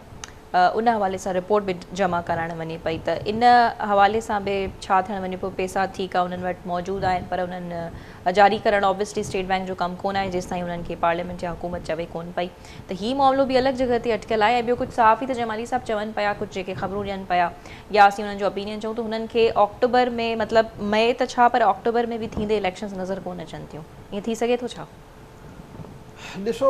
ان حوالي سان رپورٽ به جمع ڪرائڻ وڃي پئي ته ان حوالي سان به ڇا ٿيڻ وڃي پيو پيسا ٺيڪ آهي انهن وٽ موجود آهن پر انهن جاري ڪرڻ آبويسلي اسٽيٽ بينڪ جو ڪم ڪونه آهي جيستائين انهن کي پارليامينٽ يا حڪومت چوي ڪونه پئي ته هي معاملو به الڳ جڳهه تي اٽڪيل آهي ۽ ٻيو ڪجهه صحافي ته جمالي صاحب چون پيا ڪجهه جيڪي خبرون ڏين پيا يا اسين انهن جو اپينين چئون ته هنن کي آڪٽوبر ۾ مطلب مئي ته ڇا پر آڪٽوبر ۾ به ٿيندي اليڪشنز نظر ڪونه اچن ٿيون ائين ٿي سگهي ٿو ڇا؟ ڏسو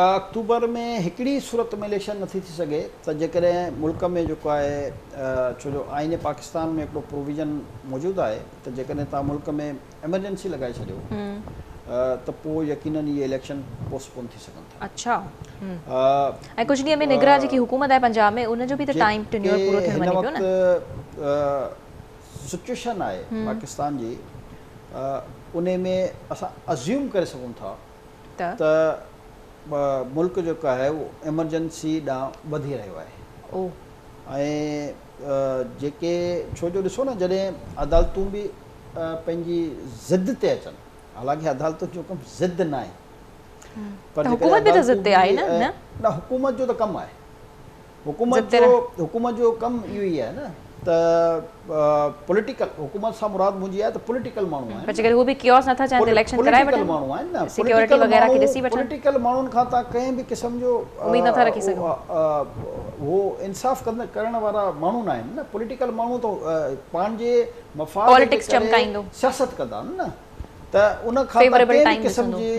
آڪٽوبر ۾ هڪڙي صورت ۾ اليڪشن نٿي ٿي سگهي ته جيڪڏهن ملڪ ۾ جيڪو آهي ڇو جو آئين پاڪستان ۾ هڪڙو پروويزن موجود آهي ته جيڪڏهن توهان ملڪ ۾ ايمرجنسي لڳائي ڇڏيو ته پوء يقينن اهي اليڪشن پوسٽ پون ٿي سگهن ٿا. اڇا ۽ ڪجهه ڏينهن ۾ نگران جيڪي حڪومت آهي پنجاب ۾ ان جو به ته ٽائيم ٽينيور پورو ٿيڻ وڃي پيو نه. هن وقت سچويشن آهي پاڪستان جي انهي ۾ اسان ازيوم ڪري سگهون ٿا ته ملڪ جيڪو آهي اهو ايمرجنسي ڏانهن وڌي رهيو آهي ۽ جيڪي ڇو جو ڏسو نه جڏهن عدالتون به پنهنجي ضد تي اچن حالانڪه عدالتن جو ڪم ضد نه آهي پر حڪومت به ته ضد تي آهي نه نه حڪومت جو ته ڪم آهي حڪومت جو حڪومت جو ڪم اهو ئي آهي نه ته پوليٽيڪل حڪومت سان مراد منهنجي آهي ته پوليٽيڪل ماڻهو آهن پر جيڪڏهن هو به ڪيوس نٿا چاهين ته اليڪشن ڪرائي وٺن پوليٽيڪل ماڻهو آهن نه سيڪيورٽي وغيره کي ڏسي وٺن پوليٽيڪل ماڻهن کان توهان ڪنهن به قسم جو اميد نٿا رکي سگهو هو انصاف ڪرڻ وارا ماڻهو نه آهن نه پوليٽيڪل ماڻهو ته پنهنجي مفاد پوليٽڪس چمڪائيندو سياست ڪندا آهن نه ته ان کان توهان ڪنهن به قسم جي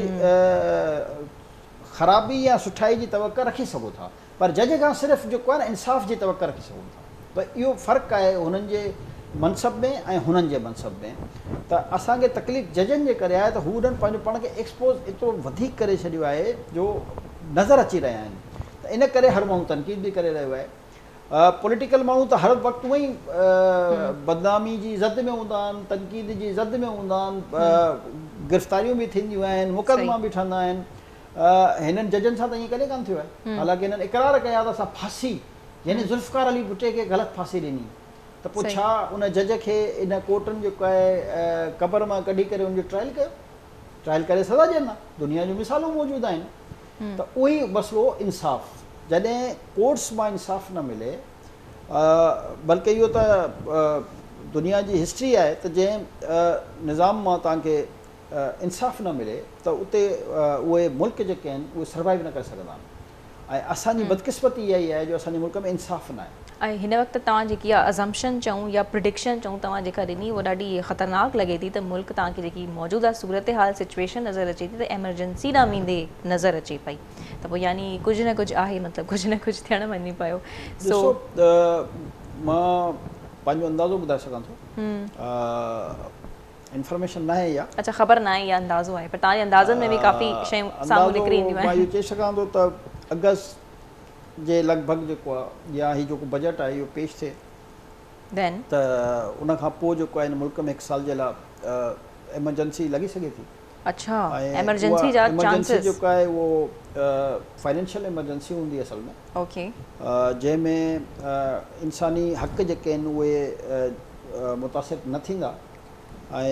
خرابي يا سٺائي جي توقع رکي سگهو ٿا پر جج کان صرف جيڪو آهي نه انصاف جي توقع رکي سگهون ٿا ته اهو فرق آهي هنن جي منصب ۾ ۽ هنن جي منصب ۾ ته اسان کي تڪليف ججن جي ڪري آهي ته هو انهن پنهنجو پاڻ کي ايڪسپوز ايترو وڌيڪ ڪري ڇڏيو آهي جو نظر اچي رهيا آهن ته ان ڪري هر ماڻهو تنقيد به ڪري رهيو آهي پوليٽيڪل ماڻهو ته هر وقت اونئن ئي بدنامي جي زد ۾ هوندا آهن تنقيد جي زد ۾ هوندا آهن گرفتاريون به ٿينديون آهن مقدما به ٺهندا آهن هنن ججن سان ته ائين ڪڏهن ڪانه ٿيو آهي حالانڪه هنن اقرار ڪيا ته اسان ڦاسي يعني ذوالفقار علي ڀٽي کي غلط ڦاسي ڏني ته پوء ڇا ان جج کي ان ڪورٽن جيڪو آهي قبر مان ڪڍي ڪري ان جو ٽرائل ڪيو ٽرائل ڪري سزا ڏين ها دنيا جون مثالون موجود آهن ته اهو ئي مسئلو انصاف جڏهن ڪورٽس مان انصاف نه ملي بلڪه اهو ته دنيا جي هسٽري آهي ته جنهن نظام مان توهان کي انصاف نه ملي ته اتي اهي ملڪ جيڪي آهن اهي سروائيو نه ڪري سگهندا آهن ۽ اسان جي بدقسمتي اها ئي آهي جو اسان جي ملڪ ۾ انصاف نه آهي. ۽ هن وقت توهان جيڪي اها ازمپشن چئون يا پرڊڪشن چئون توهان جيڪا ڏني اها ڏاڍي خطرناڪ لڳي ٿي ته ملڪ توهان کي جيڪي موجوده صورتحال سچويشن نظر اچي ٿي ته ايمرجنسي ڏانهن ويندي نظر اچي پئي ته پوء يعني ڪجهه نه ڪجهه آهي مطلب ڪجهه نه ڪجهه ٿيڻ وڃي پيو سو. ڏسو مان پنهنجو اندازو ٻڌائي سگهان ٿو. انفارميشن ناهي اها. اڇا خبر ناهي اها اندازو آهي پر توهان جي اندازن ۾ به ڪافي شيون سامهون نڪري اينديون آهن. مان اهو چئي سگهان ٿو ته اگست جي لڳ ڀڳ جيڪو آهي يا هي جيڪو بجيٽ آهي اهو پيش ٿئي ته ان کان پوء جيڪو آهي هن ملڪ ۾ هڪ سال جي لاء ايمرجنسي لڳي سگهي ٿي. اڇا ايمرجنسي جا چانسز. ايمرجنسي جيڪو آهي اهو فائنينشل ايمرجنسي هوندي اصل ۾. اوڪي. جنهن ۾ انساني حق جيڪي آهن اهي متاثر نه ٿيندا ۽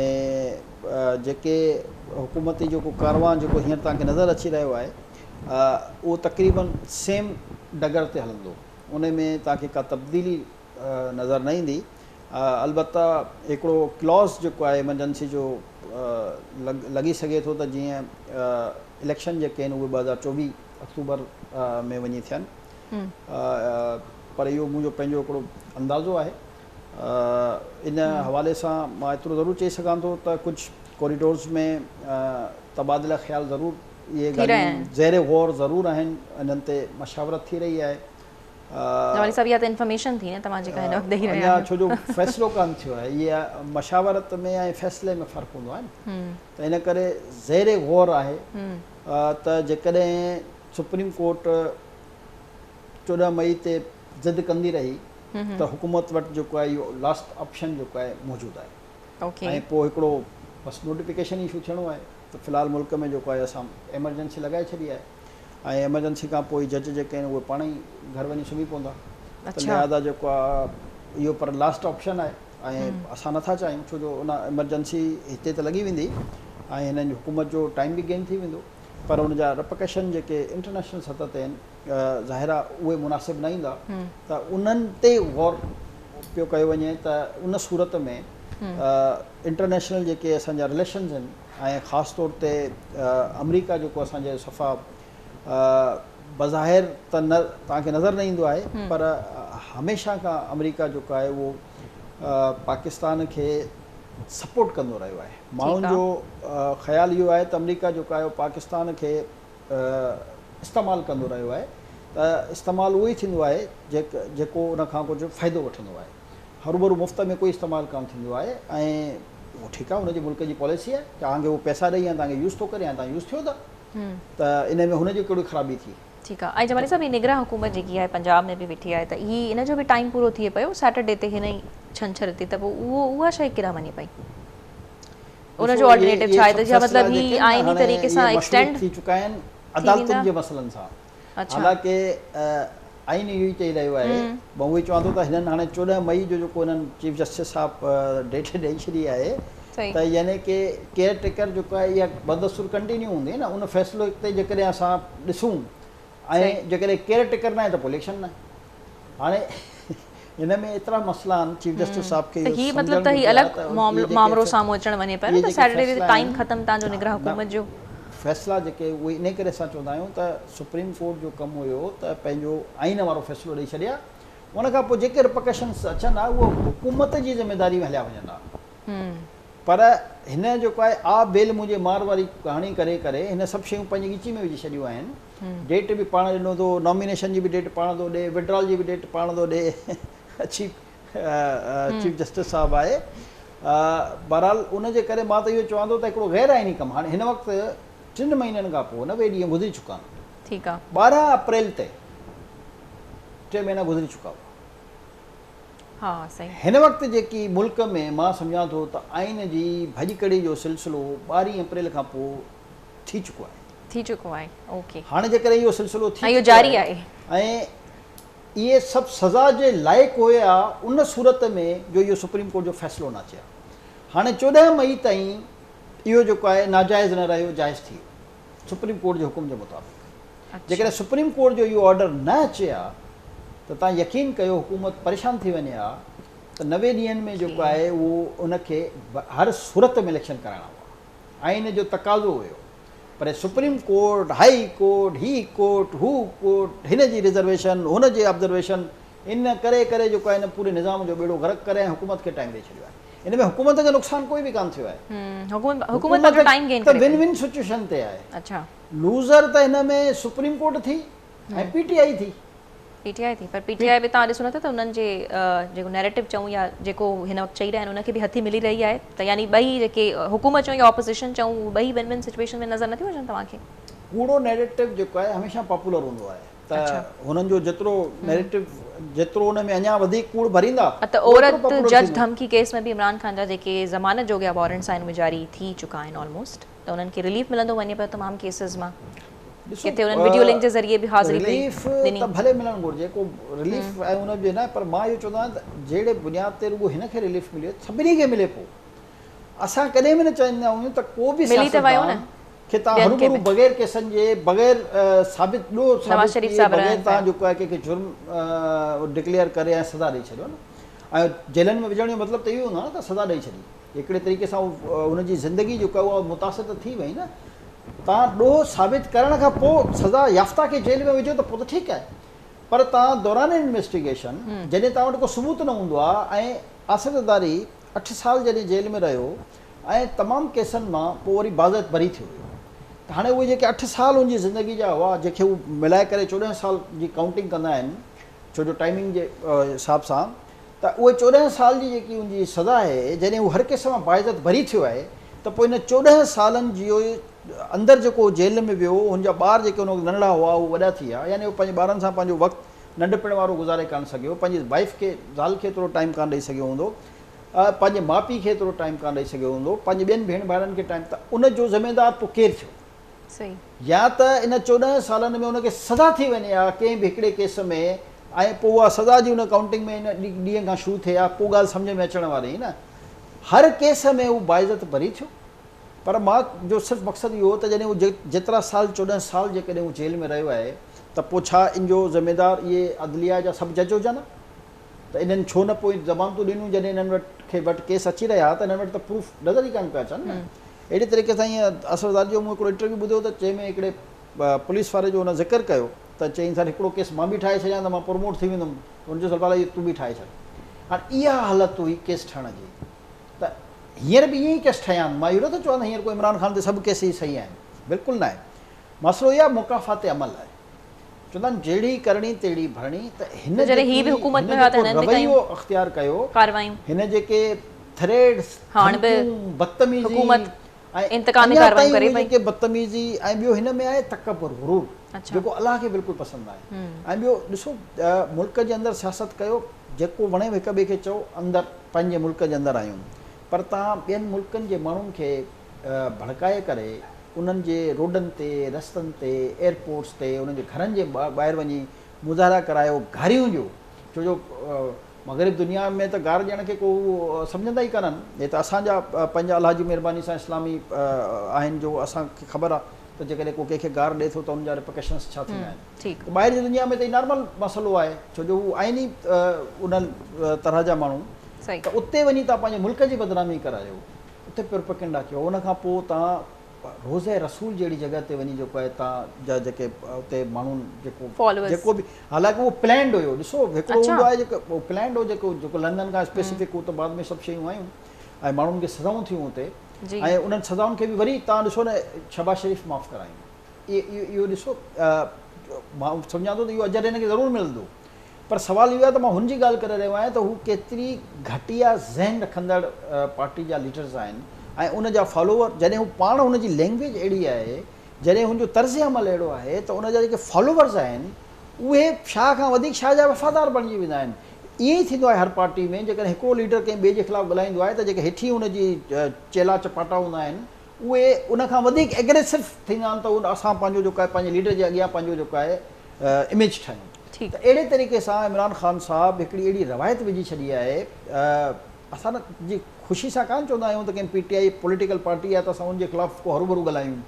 جيڪي حڪومتي جيڪو ڪاروان جيڪو هينئر توهان کي نظر اچي رهيو آهي اهو تقريبن سيم ڊگر تي هلندو ان ۾ توهان کي ڪا تبديلي نظر نه ايندي البته هڪڙو ڪلاز جيڪو آهي ايمرجنسي جو لڳي سگهي ٿو ته جيئن اليڪشن جيڪي آهن اهي 2024 آڪٽوبر ۾ وڃي ٿين پر اهو منهنجو پنهنجو هڪڙو اندازو آهي ان حوالي سان مان ايترو ضرور چئي سگهان ٿو ته ڪجهه ڪوريڊورز ۾ تبادله خيال ضرور اهي ڳالهيون زير غور ضرور آهن انهن تي مشاورت ٿي رهي آهي. جمالي صاحب اها ته انفارميشن ٿي نه توهان جيڪا هن وقت ڏئي رهيا آهيو. اڃا ڇو جو فيصلو ڪانه ٿيو آهي. اها مشاورت ۾ ۽ فيصلي ۾ فرق هوندو آهي نه ته ان ڪري زير غور آهي ته جيڪڏهن سپريم ڪورٽ 14 مئي تي ضد ڪندي رهي ته حڪومت وٽ جيڪو آهي اهو لاسٽ آپشن جيڪو آهي موجود آهي ۽ پوء هڪڙو بس نوٽيفڪيشن اشو ٿيڻو آهي ته في الحال ملڪ ۾ جيڪو آهي اسان ايمرجنسي لڳائي ڇڏي آهي ۽ ايمرجنسي کان پوء جج جيڪي آهن اهي پاڻ ئي گهر وڃي سمهي پوندا ته لهٰذا جيڪو آهي اهو پر لاسٽ آپشن آهي ۽ اسان نٿا چاهيون ڇو جو ان ايمرجنسي هتي ته لڳي ويندي ۽ هنن حڪومت جو ٽائيم به گين ٿي ويندو پر ان جا رپرڪشن جيڪي انٽرنيشنل سطح تي آهن ظاهر آهي اهي مناسب نه ايندا ته انهن تي غور پيو ڪيو وڃي ته ان صورت ۾ انٽرنيشنل جيڪي اسان جا رليشنز آهن ۽ خاص طور تي آمريڪا جيڪو اسان جي صفا بظاهر ته نه توهان کي نظر نه ايندو آهي پر هميشه کان آمريڪا جيڪو آهي اهو پاڪستان کي سپورٽ ڪندو رهيو آهي. ماڻهن جو خيال اهو آهي ته آمريڪا جيڪو آهي اهو پاڪستان کي استعمال ڪندو رهيو آهي ته استعمال اهو ئي ٿيندو آهي جيڪو ان کان ڪجهه فائدو وٺندو آهي. هروڀرو مفت ۾ ڪوئي استعمال ڪانه ٿيندو آهي ۽ اهو ٺيڪ آهي ان جي ملڪ جي پاليسي آهي توهان کي هو پئسا ڏئي يا توهان کي يوز ٿو ڪري يا توهان يوز ٿيو ٿا ته ان ۾ هن جي ڪهڙي خرابي ٿي. ٺيڪ آهي ۽ جمالي صاحب هي نگران حڪومت جيڪي آهي پنجاب ۾ به ويٺي آهي ته هي ان جو به ٽائيم پورو ٿئي پيو سيٽرڊي تي هن ئي ڇنڇر تي ته پوء اهو اها شيء ڪيڏانهن وڃي پئي ان جو آلٽرنيٽو ڇا آهي ته ڇا مطلب هي آئيني طريقي سان ايڪسٽينڊ ٿي چڪا آهن عدالتن جي مسئلن سان حالانڪه آئين اهو ئي چئي رهيو آهي مان اهو ئي چوان ٿو ته هنن هاڻي 14 مئي جو جيڪو هنن چيف جسٽس صاحب ڊيٽ ڏئي ڇڏي آهي ته يعني ڪي ڪيئر ٽيڪر جيڪو آهي اها بدستور ڪنٽينيو هوندي نه ان فيصلو تي جيڪڏهن اسان ڏسون ۽ جيڪڏهن ڪيئر ٽيڪر ناهي ته پوء اليڪشن ناهي هاڻي هن ۾ ايترا مسئلا آهن چيف جسٽس صاحب کي اهو سمجهڻ مطلب ته هي الڳ مامرو سامهون اچڻ وڃي پيو نه ته سيٽرڊي تي ٽائيم ختم تان جو نگران حڪومت جو فيصلا جيڪي اهي انهي ڪري اسان چوندا آهيون ته سپريم ڪورٽ جو ڪم هيو ته پنهنجو آئين وارو فيصلو ڏئي ڇڏي ها ان کان پوء جيڪي رپرڪشنس اچن ها اهو حڪومت جي ذميداري ۾ هليا وڃن ها پر هن جيڪو آهي آ بيل منهنجي مار واري ڪهاڻي ڪري ڪري هن سڀ شيون پنهنجي ڳچي ۾ وجهي ڇڏيون آهن. ڊيٽ به پاڻ ڏنو ٿو، نامينيشن جي به ڊيٽ پاڻ ٿو ڏي، وڊرال جي به ڊيٽ پاڻ ٿو ڏي. چيف چيف جسٽس صاحب آهي. بهرحال ان جي ڪري مان ته اهو چوان ٿو ته هڪڙو غير آئيني ڪم هاڻي هن وقت ٽن مهينن کان پوء 90 ڏينهن گذري چڪا آهن. ٺيڪ آ. 12 اپريل تي ٽي مهينا گذري چڪا هئا. ها صحيح. هن وقت جيڪي ملڪ ۾ مان سمجهان ٿو ته آئين جي ڀڃڪڙي جو سلسلو 12 اپريل کان پوء ٿي چڪو آهي. ٿي چڪو آهي اوڪي. هاڻي جيڪڏهن اهو سلسلو ٿي چڪو جاري آهي ۽ اهي سڀ سزا جي لائق هيا ان صورت ۾ جو اهو سپريم ڪورٽ جو فيصلو نه اچي ها. هاڻي 14 مئي تائين اهو جيڪو آهي ناجائز نه رهيو جائز ٿي ويو سپريم ڪورٽ جي حڪم جي مطابق. جيڪڏهن سپريم ڪورٽ جو اهو آرڊر نه اچي ها ته توهان يقين ڪيو حڪومت پريشان ٿي وڃي ها ته 90 ڏينهن ۾ جيڪو آهي اهو ان کي هر صورت ۾ اليڪشن ڪرائڻا هئا آئين جو تقاضو هيو پر سپريم ڪورٽ هائي ڪورٽ هي ڪورٽ هو ڪورٽ هن جي رزرويشن هن جي آبزرويشن ان ڪري ڪري جيڪو آهي ان پوري نظام جو ٻيڙو غرق ڪري ۽ حڪومت کي ٽائيم ڏئي ڇڏيو آهي ان ۾ حڪومت کي نقصان ڪوئي به ڪانه ٿيو آهي حڪومت پنهنجو ٽائيم گين ڪري ته ون ون سچويشن تي آهي اڇا لوزر ته هن ۾ سپريم ڪورٽ ٿي ۽ پي ٽي آئي ٿي. پي ٽي آئي ٿي پر پي ٽي آئي به توهان ڏسو نه ٿا ته انهن جي جيڪو نيريٽو چئون يا جيڪو هن وقت چئي رهيا آهن ان کي به هٿي ملي رهي آهي ته يعني ٻئي جيڪي حڪومت چئون يا اپوزيشن چئون اهي ٻئي ون ون سچويشن ۾ نظر نٿيون اچن توهان کي. ڪوڙو نيريٽو جيڪو آهي هميشه پاپولر هوندو آهي ته هنن جو جيترو نيريٽو جيترو ان ۾ اڃا وڌيڪ ڪوڙ ڀريندا ته عورت جج ڌمڪي ڪيس ۾ به عمران خان جا جيڪي ضمانت جوڳا وارنٽس آهن اهي جاري ٿي چڪا آهن آلموسٽ. ته انهن کي رليف ملندو وڃي پيو تمام ڪيسز مان ڪٿي انهن وڊيو لنڪ جي ذريعي به حاضري پئي رليف ته ڀلي ملڻ گهرجي ڪو رليف ۽ ان جو نه پر مان اهو چوندو آهيان ته جهڙي بنياد تي رڳو هن کي رليف مليو سڀني کي ملي پوء اسان ڪڏهن به نه چاهيندا آهيون ته ڪو به سياستدان کي توهان هروڀرو بغير ڪيسن جي بغير ثابت ڏوهه ثابت ڪيي بغير توهان جيڪو آهي ڪنهن کي جرم ڊڪليئر ڪري ۽ سزا ڏئي ڇڏيو نه ۽ جيلن ۾ وجهڻ جو مطلب ته اهو هوندو آهي نه ته سزا ڏئي ڇڏي. هڪڙي طريقي سان هن جي زندگي جيڪا اها متاثر ته ٿي وئي نه. توهان ڏوهه ثابت ڪرڻ کان پوء سزا يافته کي جيل ۾ وجهو ته پوء ته ٺيڪ آهي پر توهان دوران انويسٽيگيشن جڏهن توهان وٽ ڪو ثبوت نه هوندو آهي ۽ آصف زرداري 8 سال جڏهن جيل ۾ رهيو ۽ تمام ڪيسن مان پوء وري باضابطه بري ٿيو ويو ته هاڻي اهي جيڪي 8 سال هن جي زندگي جا هئا جنهن کي هو ملائي ڪري 14 سال جي ڪائونٽنگ ڪندا آهن. ڇو جو ٽائمنگ جي حساب سان ته اهي 14 سال جي جيڪي ان جي سزا آهي جڏهن هو هر ڪيس مان باعزت بري ٿيو آهي ته پوء ان 14 سالن جي اندر جيڪو جيل ۾ ويو هن جا ٻار جيڪي ان وقت ننڍڙا هئا اهي وڏا ٿي ويا يعني هو پنهنجي ٻارن سان پنهنجو وقت ننڍپڻ وارو گذاري ڪانه سگهيو پنهنجي وائيف کي زال کي ايترو ٽائيم ڪانه ڏئي سگهيو هوندو پنهنجي ماء پيء کي ايترو ٽائيم ڪانه ڏئي سگهيو هوندو پنهنجي ٻين ڀيڻ ڀائرن کي ٽائيم ته ان جو ذميدار پوء ڪير ٿيو؟ يا ته ان 14 سالن ۾ ان کي سزا ٿي وڃي ها ڪنهن به هڪڙي ڪيس ۾ ۽ پوء اها سزا جي ان ڪائونٽنگ ۾ ان ڏينهن کان شروع ٿئي ها پوء ڳالهه سمجهه ۾ اچڻ واري هئي نه. هر ڪيس ۾ هو باعزت بري ٿيو. پر مان جو صرف مقصد اهو هو ته جڏهن هو جيترا سال 14 سال جيڪڏهن هو جيل ۾ رهيو آهي ته پوء ڇا ان جو ذميدار اهي عدليه جا سڀ جج هجن ها؟ ته انهن ڇو نه پوء ضمانتون ڏنيون جڏهن انهن وٽ کي وٽ ڪيس اچي رهيا ها ته انهن وٽ ته پروف نظر ئي ڪانه پيا اچن نه. اهڙي طريقي سان ائين آصف زرداري جو مون هڪڙو انٽرويو ٻڌو ته جنهن ۾ هڪڙي پوليس واري جو هن ذڪر ڪيو ته چيائين سر هڪڙو ڪيس مان به ٺاهي ڇڏيان ته مان پروموٽ ٿي ويندم ته هن چيو سر ڀلا اهو تون به ٺاهي ڇڏ. هاڻي اها حالت هئي ڪيس ٺهڻ جي ته هينئر به ائين ئي ڪيس ٺهيا آهن مان اهو نٿو چوان ته هينئر ڪو عمران خان تي سڀ ڪيس ئي صحيح آهن بلڪل ناهي مسئلو اهو آهي مڪافات عمل آهي. چوندا آهن جهڙي ڪرڻي تهڙي ڀرڻي ته هن جڏهن هي به حڪومت ۾ هيا ته هنن به ڪيون رويو اختيار ڪيو ڪاروايون هن جيڪي ٿريٽس هاڻ به ڌمڪيون بدتميزي حڪومت ۽ انتقامي اڃا ڪاروايون تائين ڪري اهي پئي جيڪي بدتميزي ۽ ٻيو هن ۾ آهي تڪبر غرور اڇا جيڪو الله کي بلڪل پسند ناهي ۽ ٻيو ڏسو ملڪ جي اندر سياست ڪيو جيڪو وڻي هڪ ٻئي کي چئو اندر پنهنجي ملڪ جي اندر آهيون پر توهان ٻين ملڪن جي ماڻهن کي ڀڙڪائي ڪري انهن جي روڊن تي، رستن تي، ايئرپورٽس تي، انهن جي گهرن جي ٻاهر وڃي مظاهرا ڪرايو، گاريون ڏيو، ڇو جو مغرب دنيا ۾ ته گار ڏيڻ کي ڪو سمجهندا ئي ڪانهن، هي ته اسان جا پنهنجا الله جي مهرباني سان اسلامي آهن جو اسان کي خبر آهي ته جيڪڏهن ڪو ڪنهن کي گار ڏئي ٿو ته ان جا ريپرڪشنس ڇا ٿيندا آهن. ته ٻاهر جي دنيا ۾ ته هي نارمل مسئلو آهي ڇو جو هو آهن ئي ان طرح جا ماڻهو ته اتي وڃي توهان پنهنجي ملڪ جي بدنامي ڪرايو، اتي پروپيگنڊا ڪيو، ان کان پوء توهان روضه رسول جهڙي جڳهه تي وڃي جيڪو آهي تان جا جيڪي اتي ماڻهن جيڪو جيڪو به حالانڪه اهو پلانڊ هيو ڏسو هڪڙو هوندو آهي جيڪو اهو پلانڊ هو جيڪو جيڪو لنڊن کان اسپيسفڪ هو ته بعد ۾ سڀ شيون آيون ۽ ماڻهن کي سزائون ٿيون اتي ۽ انهن سزائن کي به وري تان ڏسو نه شهباز شريف معاف ڪرايون اهو ڏسو مان سمجهان ٿو ته اهو اجر هن کي ضرور ملندو پر سوال اهو آهي ته مان هن جي ڳالهه ڪري رهيو آهيان ته هو ڪيتري گهٽيا ذهن رکندڙ پارٽي جا ليڊرز آهن ۽ ان جا فالوور جڏهن هو پاڻ هن جي لينگويج اهڙي آهي جڏهن هن جو طرز عمل اهڙو آهي ته ان جا جيڪي فالوورز آهن اهي شاهه کان وڌيڪ شاهه جا وفادار بڻجي ويندا آهن. ائين ئي ٿيندو آهي هر پارٽي ۾ جيڪڏهن هڪڙو ليڊر ڪنهن ٻئي جي خلاف ڳالهائيندو آهي ته جيڪي هيٺين هن جي چيلا چپاٽا هوندا آهن اهي ان کان وڌيڪ ايگريسو ٿيندا آهن ته اسان پنهنجو جيڪو آهي پنهنجي ليڊر جي اڳيان پنهنجو جيڪو آهي اميج ٺاهيون ته اهڙي طريقي سان عمران خان صاحب هڪڙي اهڙي روايت وجهي ڇڏي آهي اسان جي خوشي سان ڪانه چوندا آهيون ته ڪنهن P T I political party آهي ته اسان ان جي خلاف ڪو هروڀرو ڳالهايون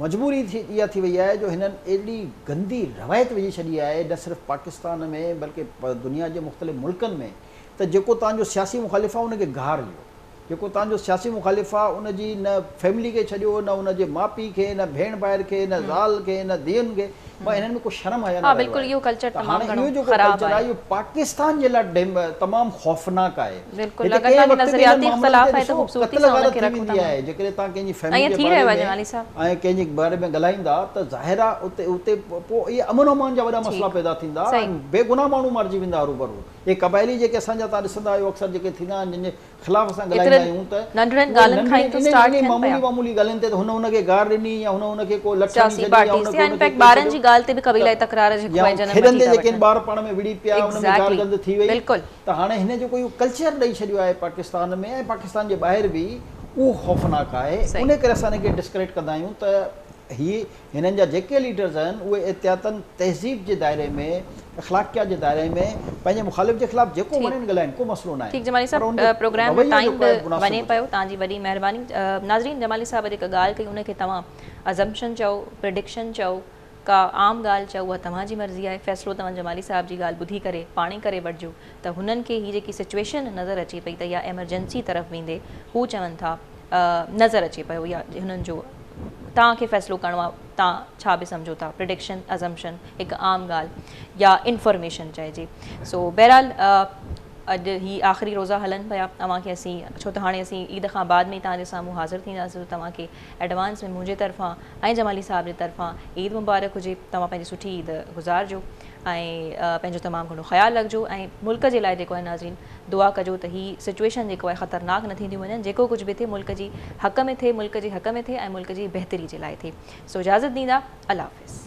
مجبوري ٿي اها ٿي وئي آهي جو هنن اهڙي گندي روايت وجهي ڇڏي آهي نه صرف پاڪستان ۾ بلڪه دنيا جي مختلف ملڪن ۾ ته جيڪو توهان جو سياسي مخالف آهي ان کي گار ڏيو جيڪو توهان جو سياسي مخالف آ ان جي نه فيملي کي ڇڏيو نه ان جي ماء پيء کي نه ڀيڻ ڀائر کي نه زال کي نه ڌيئن کي پر هنن ۾ ڪو شرم حيا نه رهيو آهي ته هاڻي اهو جيڪو ڪلچر آهي اهو پاڪستان جي لاء تمام خوفناڪ آهي هتي ڪنهن وقت به انهن معاملن تي ڏسو قتل غارت ٿي ويندي آهي جيڪڏهن توهان ڪنهن جي فيملي جي باري ۾ ۽ ڪنهن جي باري ۾ ڳالهائيندا ته ظاهر آ اتي اتي پوء اهي امن امان جا وڏا مسئلا پيدا ٿيندا ۽ بيگناهه ماڻهو مارجي ويندا هروڀرو اهي قبائلي جيڪي اسان جا توهان ڏسندا آهيو اڪثر جيڪي ٿيندا آهن جن جي خلاف اسان ڳالهائيندا آهيون ته ننڍڙين ڳالهين کان ئي ته اسٽارٽ ٿين پيا. معمولي معمولي ڳالهين تي ته هن هن کي گار ڏني يا هن هن کي ڪو لٺ هڻي ڇڏي يا هن کي انفيڪٽ ٻارن جي ڳالهه تي به قبيلائي تڪرار جيڪو آهي جنم کيڏندي جيڪي ٻار پاڻ ۾ وڙهي پيا ان ۾ گار گند ٿي وئي ته هاڻي هن جيڪو اهو ڪلچر ڏئي ڇڏيو آهي پاڪستان ۾ ۽ پاڪستان جي ٻاهر به اهو خوفناڪ آهي ان ڪري اسان هن کي ڊسڪريڊٽ ڪندا آهيون ته هي هنن جا جيڪي ليڊرز آهن اهي احتياطن تهذيب جي دائري ۾ اخلاقيات جي دائري ۾ پنهنجي مخالف جي خلاف جيڪو وڻين ڳالهائين ڪو مسئلو ناهي ٺيڪ جمالي پر ان صاحب جو پروگرام جو رويو ٽائيم جيڪو آهي به مناسب وڃي هجي. پيو توهان جي وڏي مهرباني ناظرين جمالي صاحب جيڪا ڳالهه ڪئي ان کي توهان ازمپشن چئو پرڊڪشن چئو ڪا عام ڳالهه چئو اها توهان جي مرضي آهي فيصلو توهان جمالي صاحب جي ڳالهه ٻڌي ڪري پاڻ ئي ڪري وٺجو ته هنن کي هي جيڪي سچويشن نظر اچي پئي ته اها ايمرجنسي طرف ويندي هو چون ٿا نظر اچي پيو يا هنن جو توهان کي فيصلو ڪرڻو آهي توهان ڇا به سمجهو ٿا پرڊڪشن ازمپشن هڪ عام ڳالهه يا انفارميشن چئجي سو بهرحال اڄ هي آخري روزا هلن پيا اوهان کي اسين ڇو ته هاڻي اسين عيد کان بعد ۾ ئي توهان جي سامهون حاضر ٿينداسين سو توهان کي ايڊوانس ۾ منهنجي طرفان ۽ جمالي صاحب جي طرفان عيد مبارڪ هجي توهان پنهنجي سٺي عيد گذارجو. ۽ پنهنجو تمام گهڻو خيال رکجو ۽ ملڪ جي لاءِ جيڪو آهي ناظرين دعا ڪجو ته هي سچوئيشن جيڪو آهي خطرناڪ نه ٿينديون وڃن، جيڪو ڪجهه به ٿئي ملڪ جي حق ۾ ٿئي، ملڪ جي حق ۾ ٿئي ۽ ملڪ جي بهتري جي لاءِ ٿئي. سو اجازت ڏيندا، الله حافظ.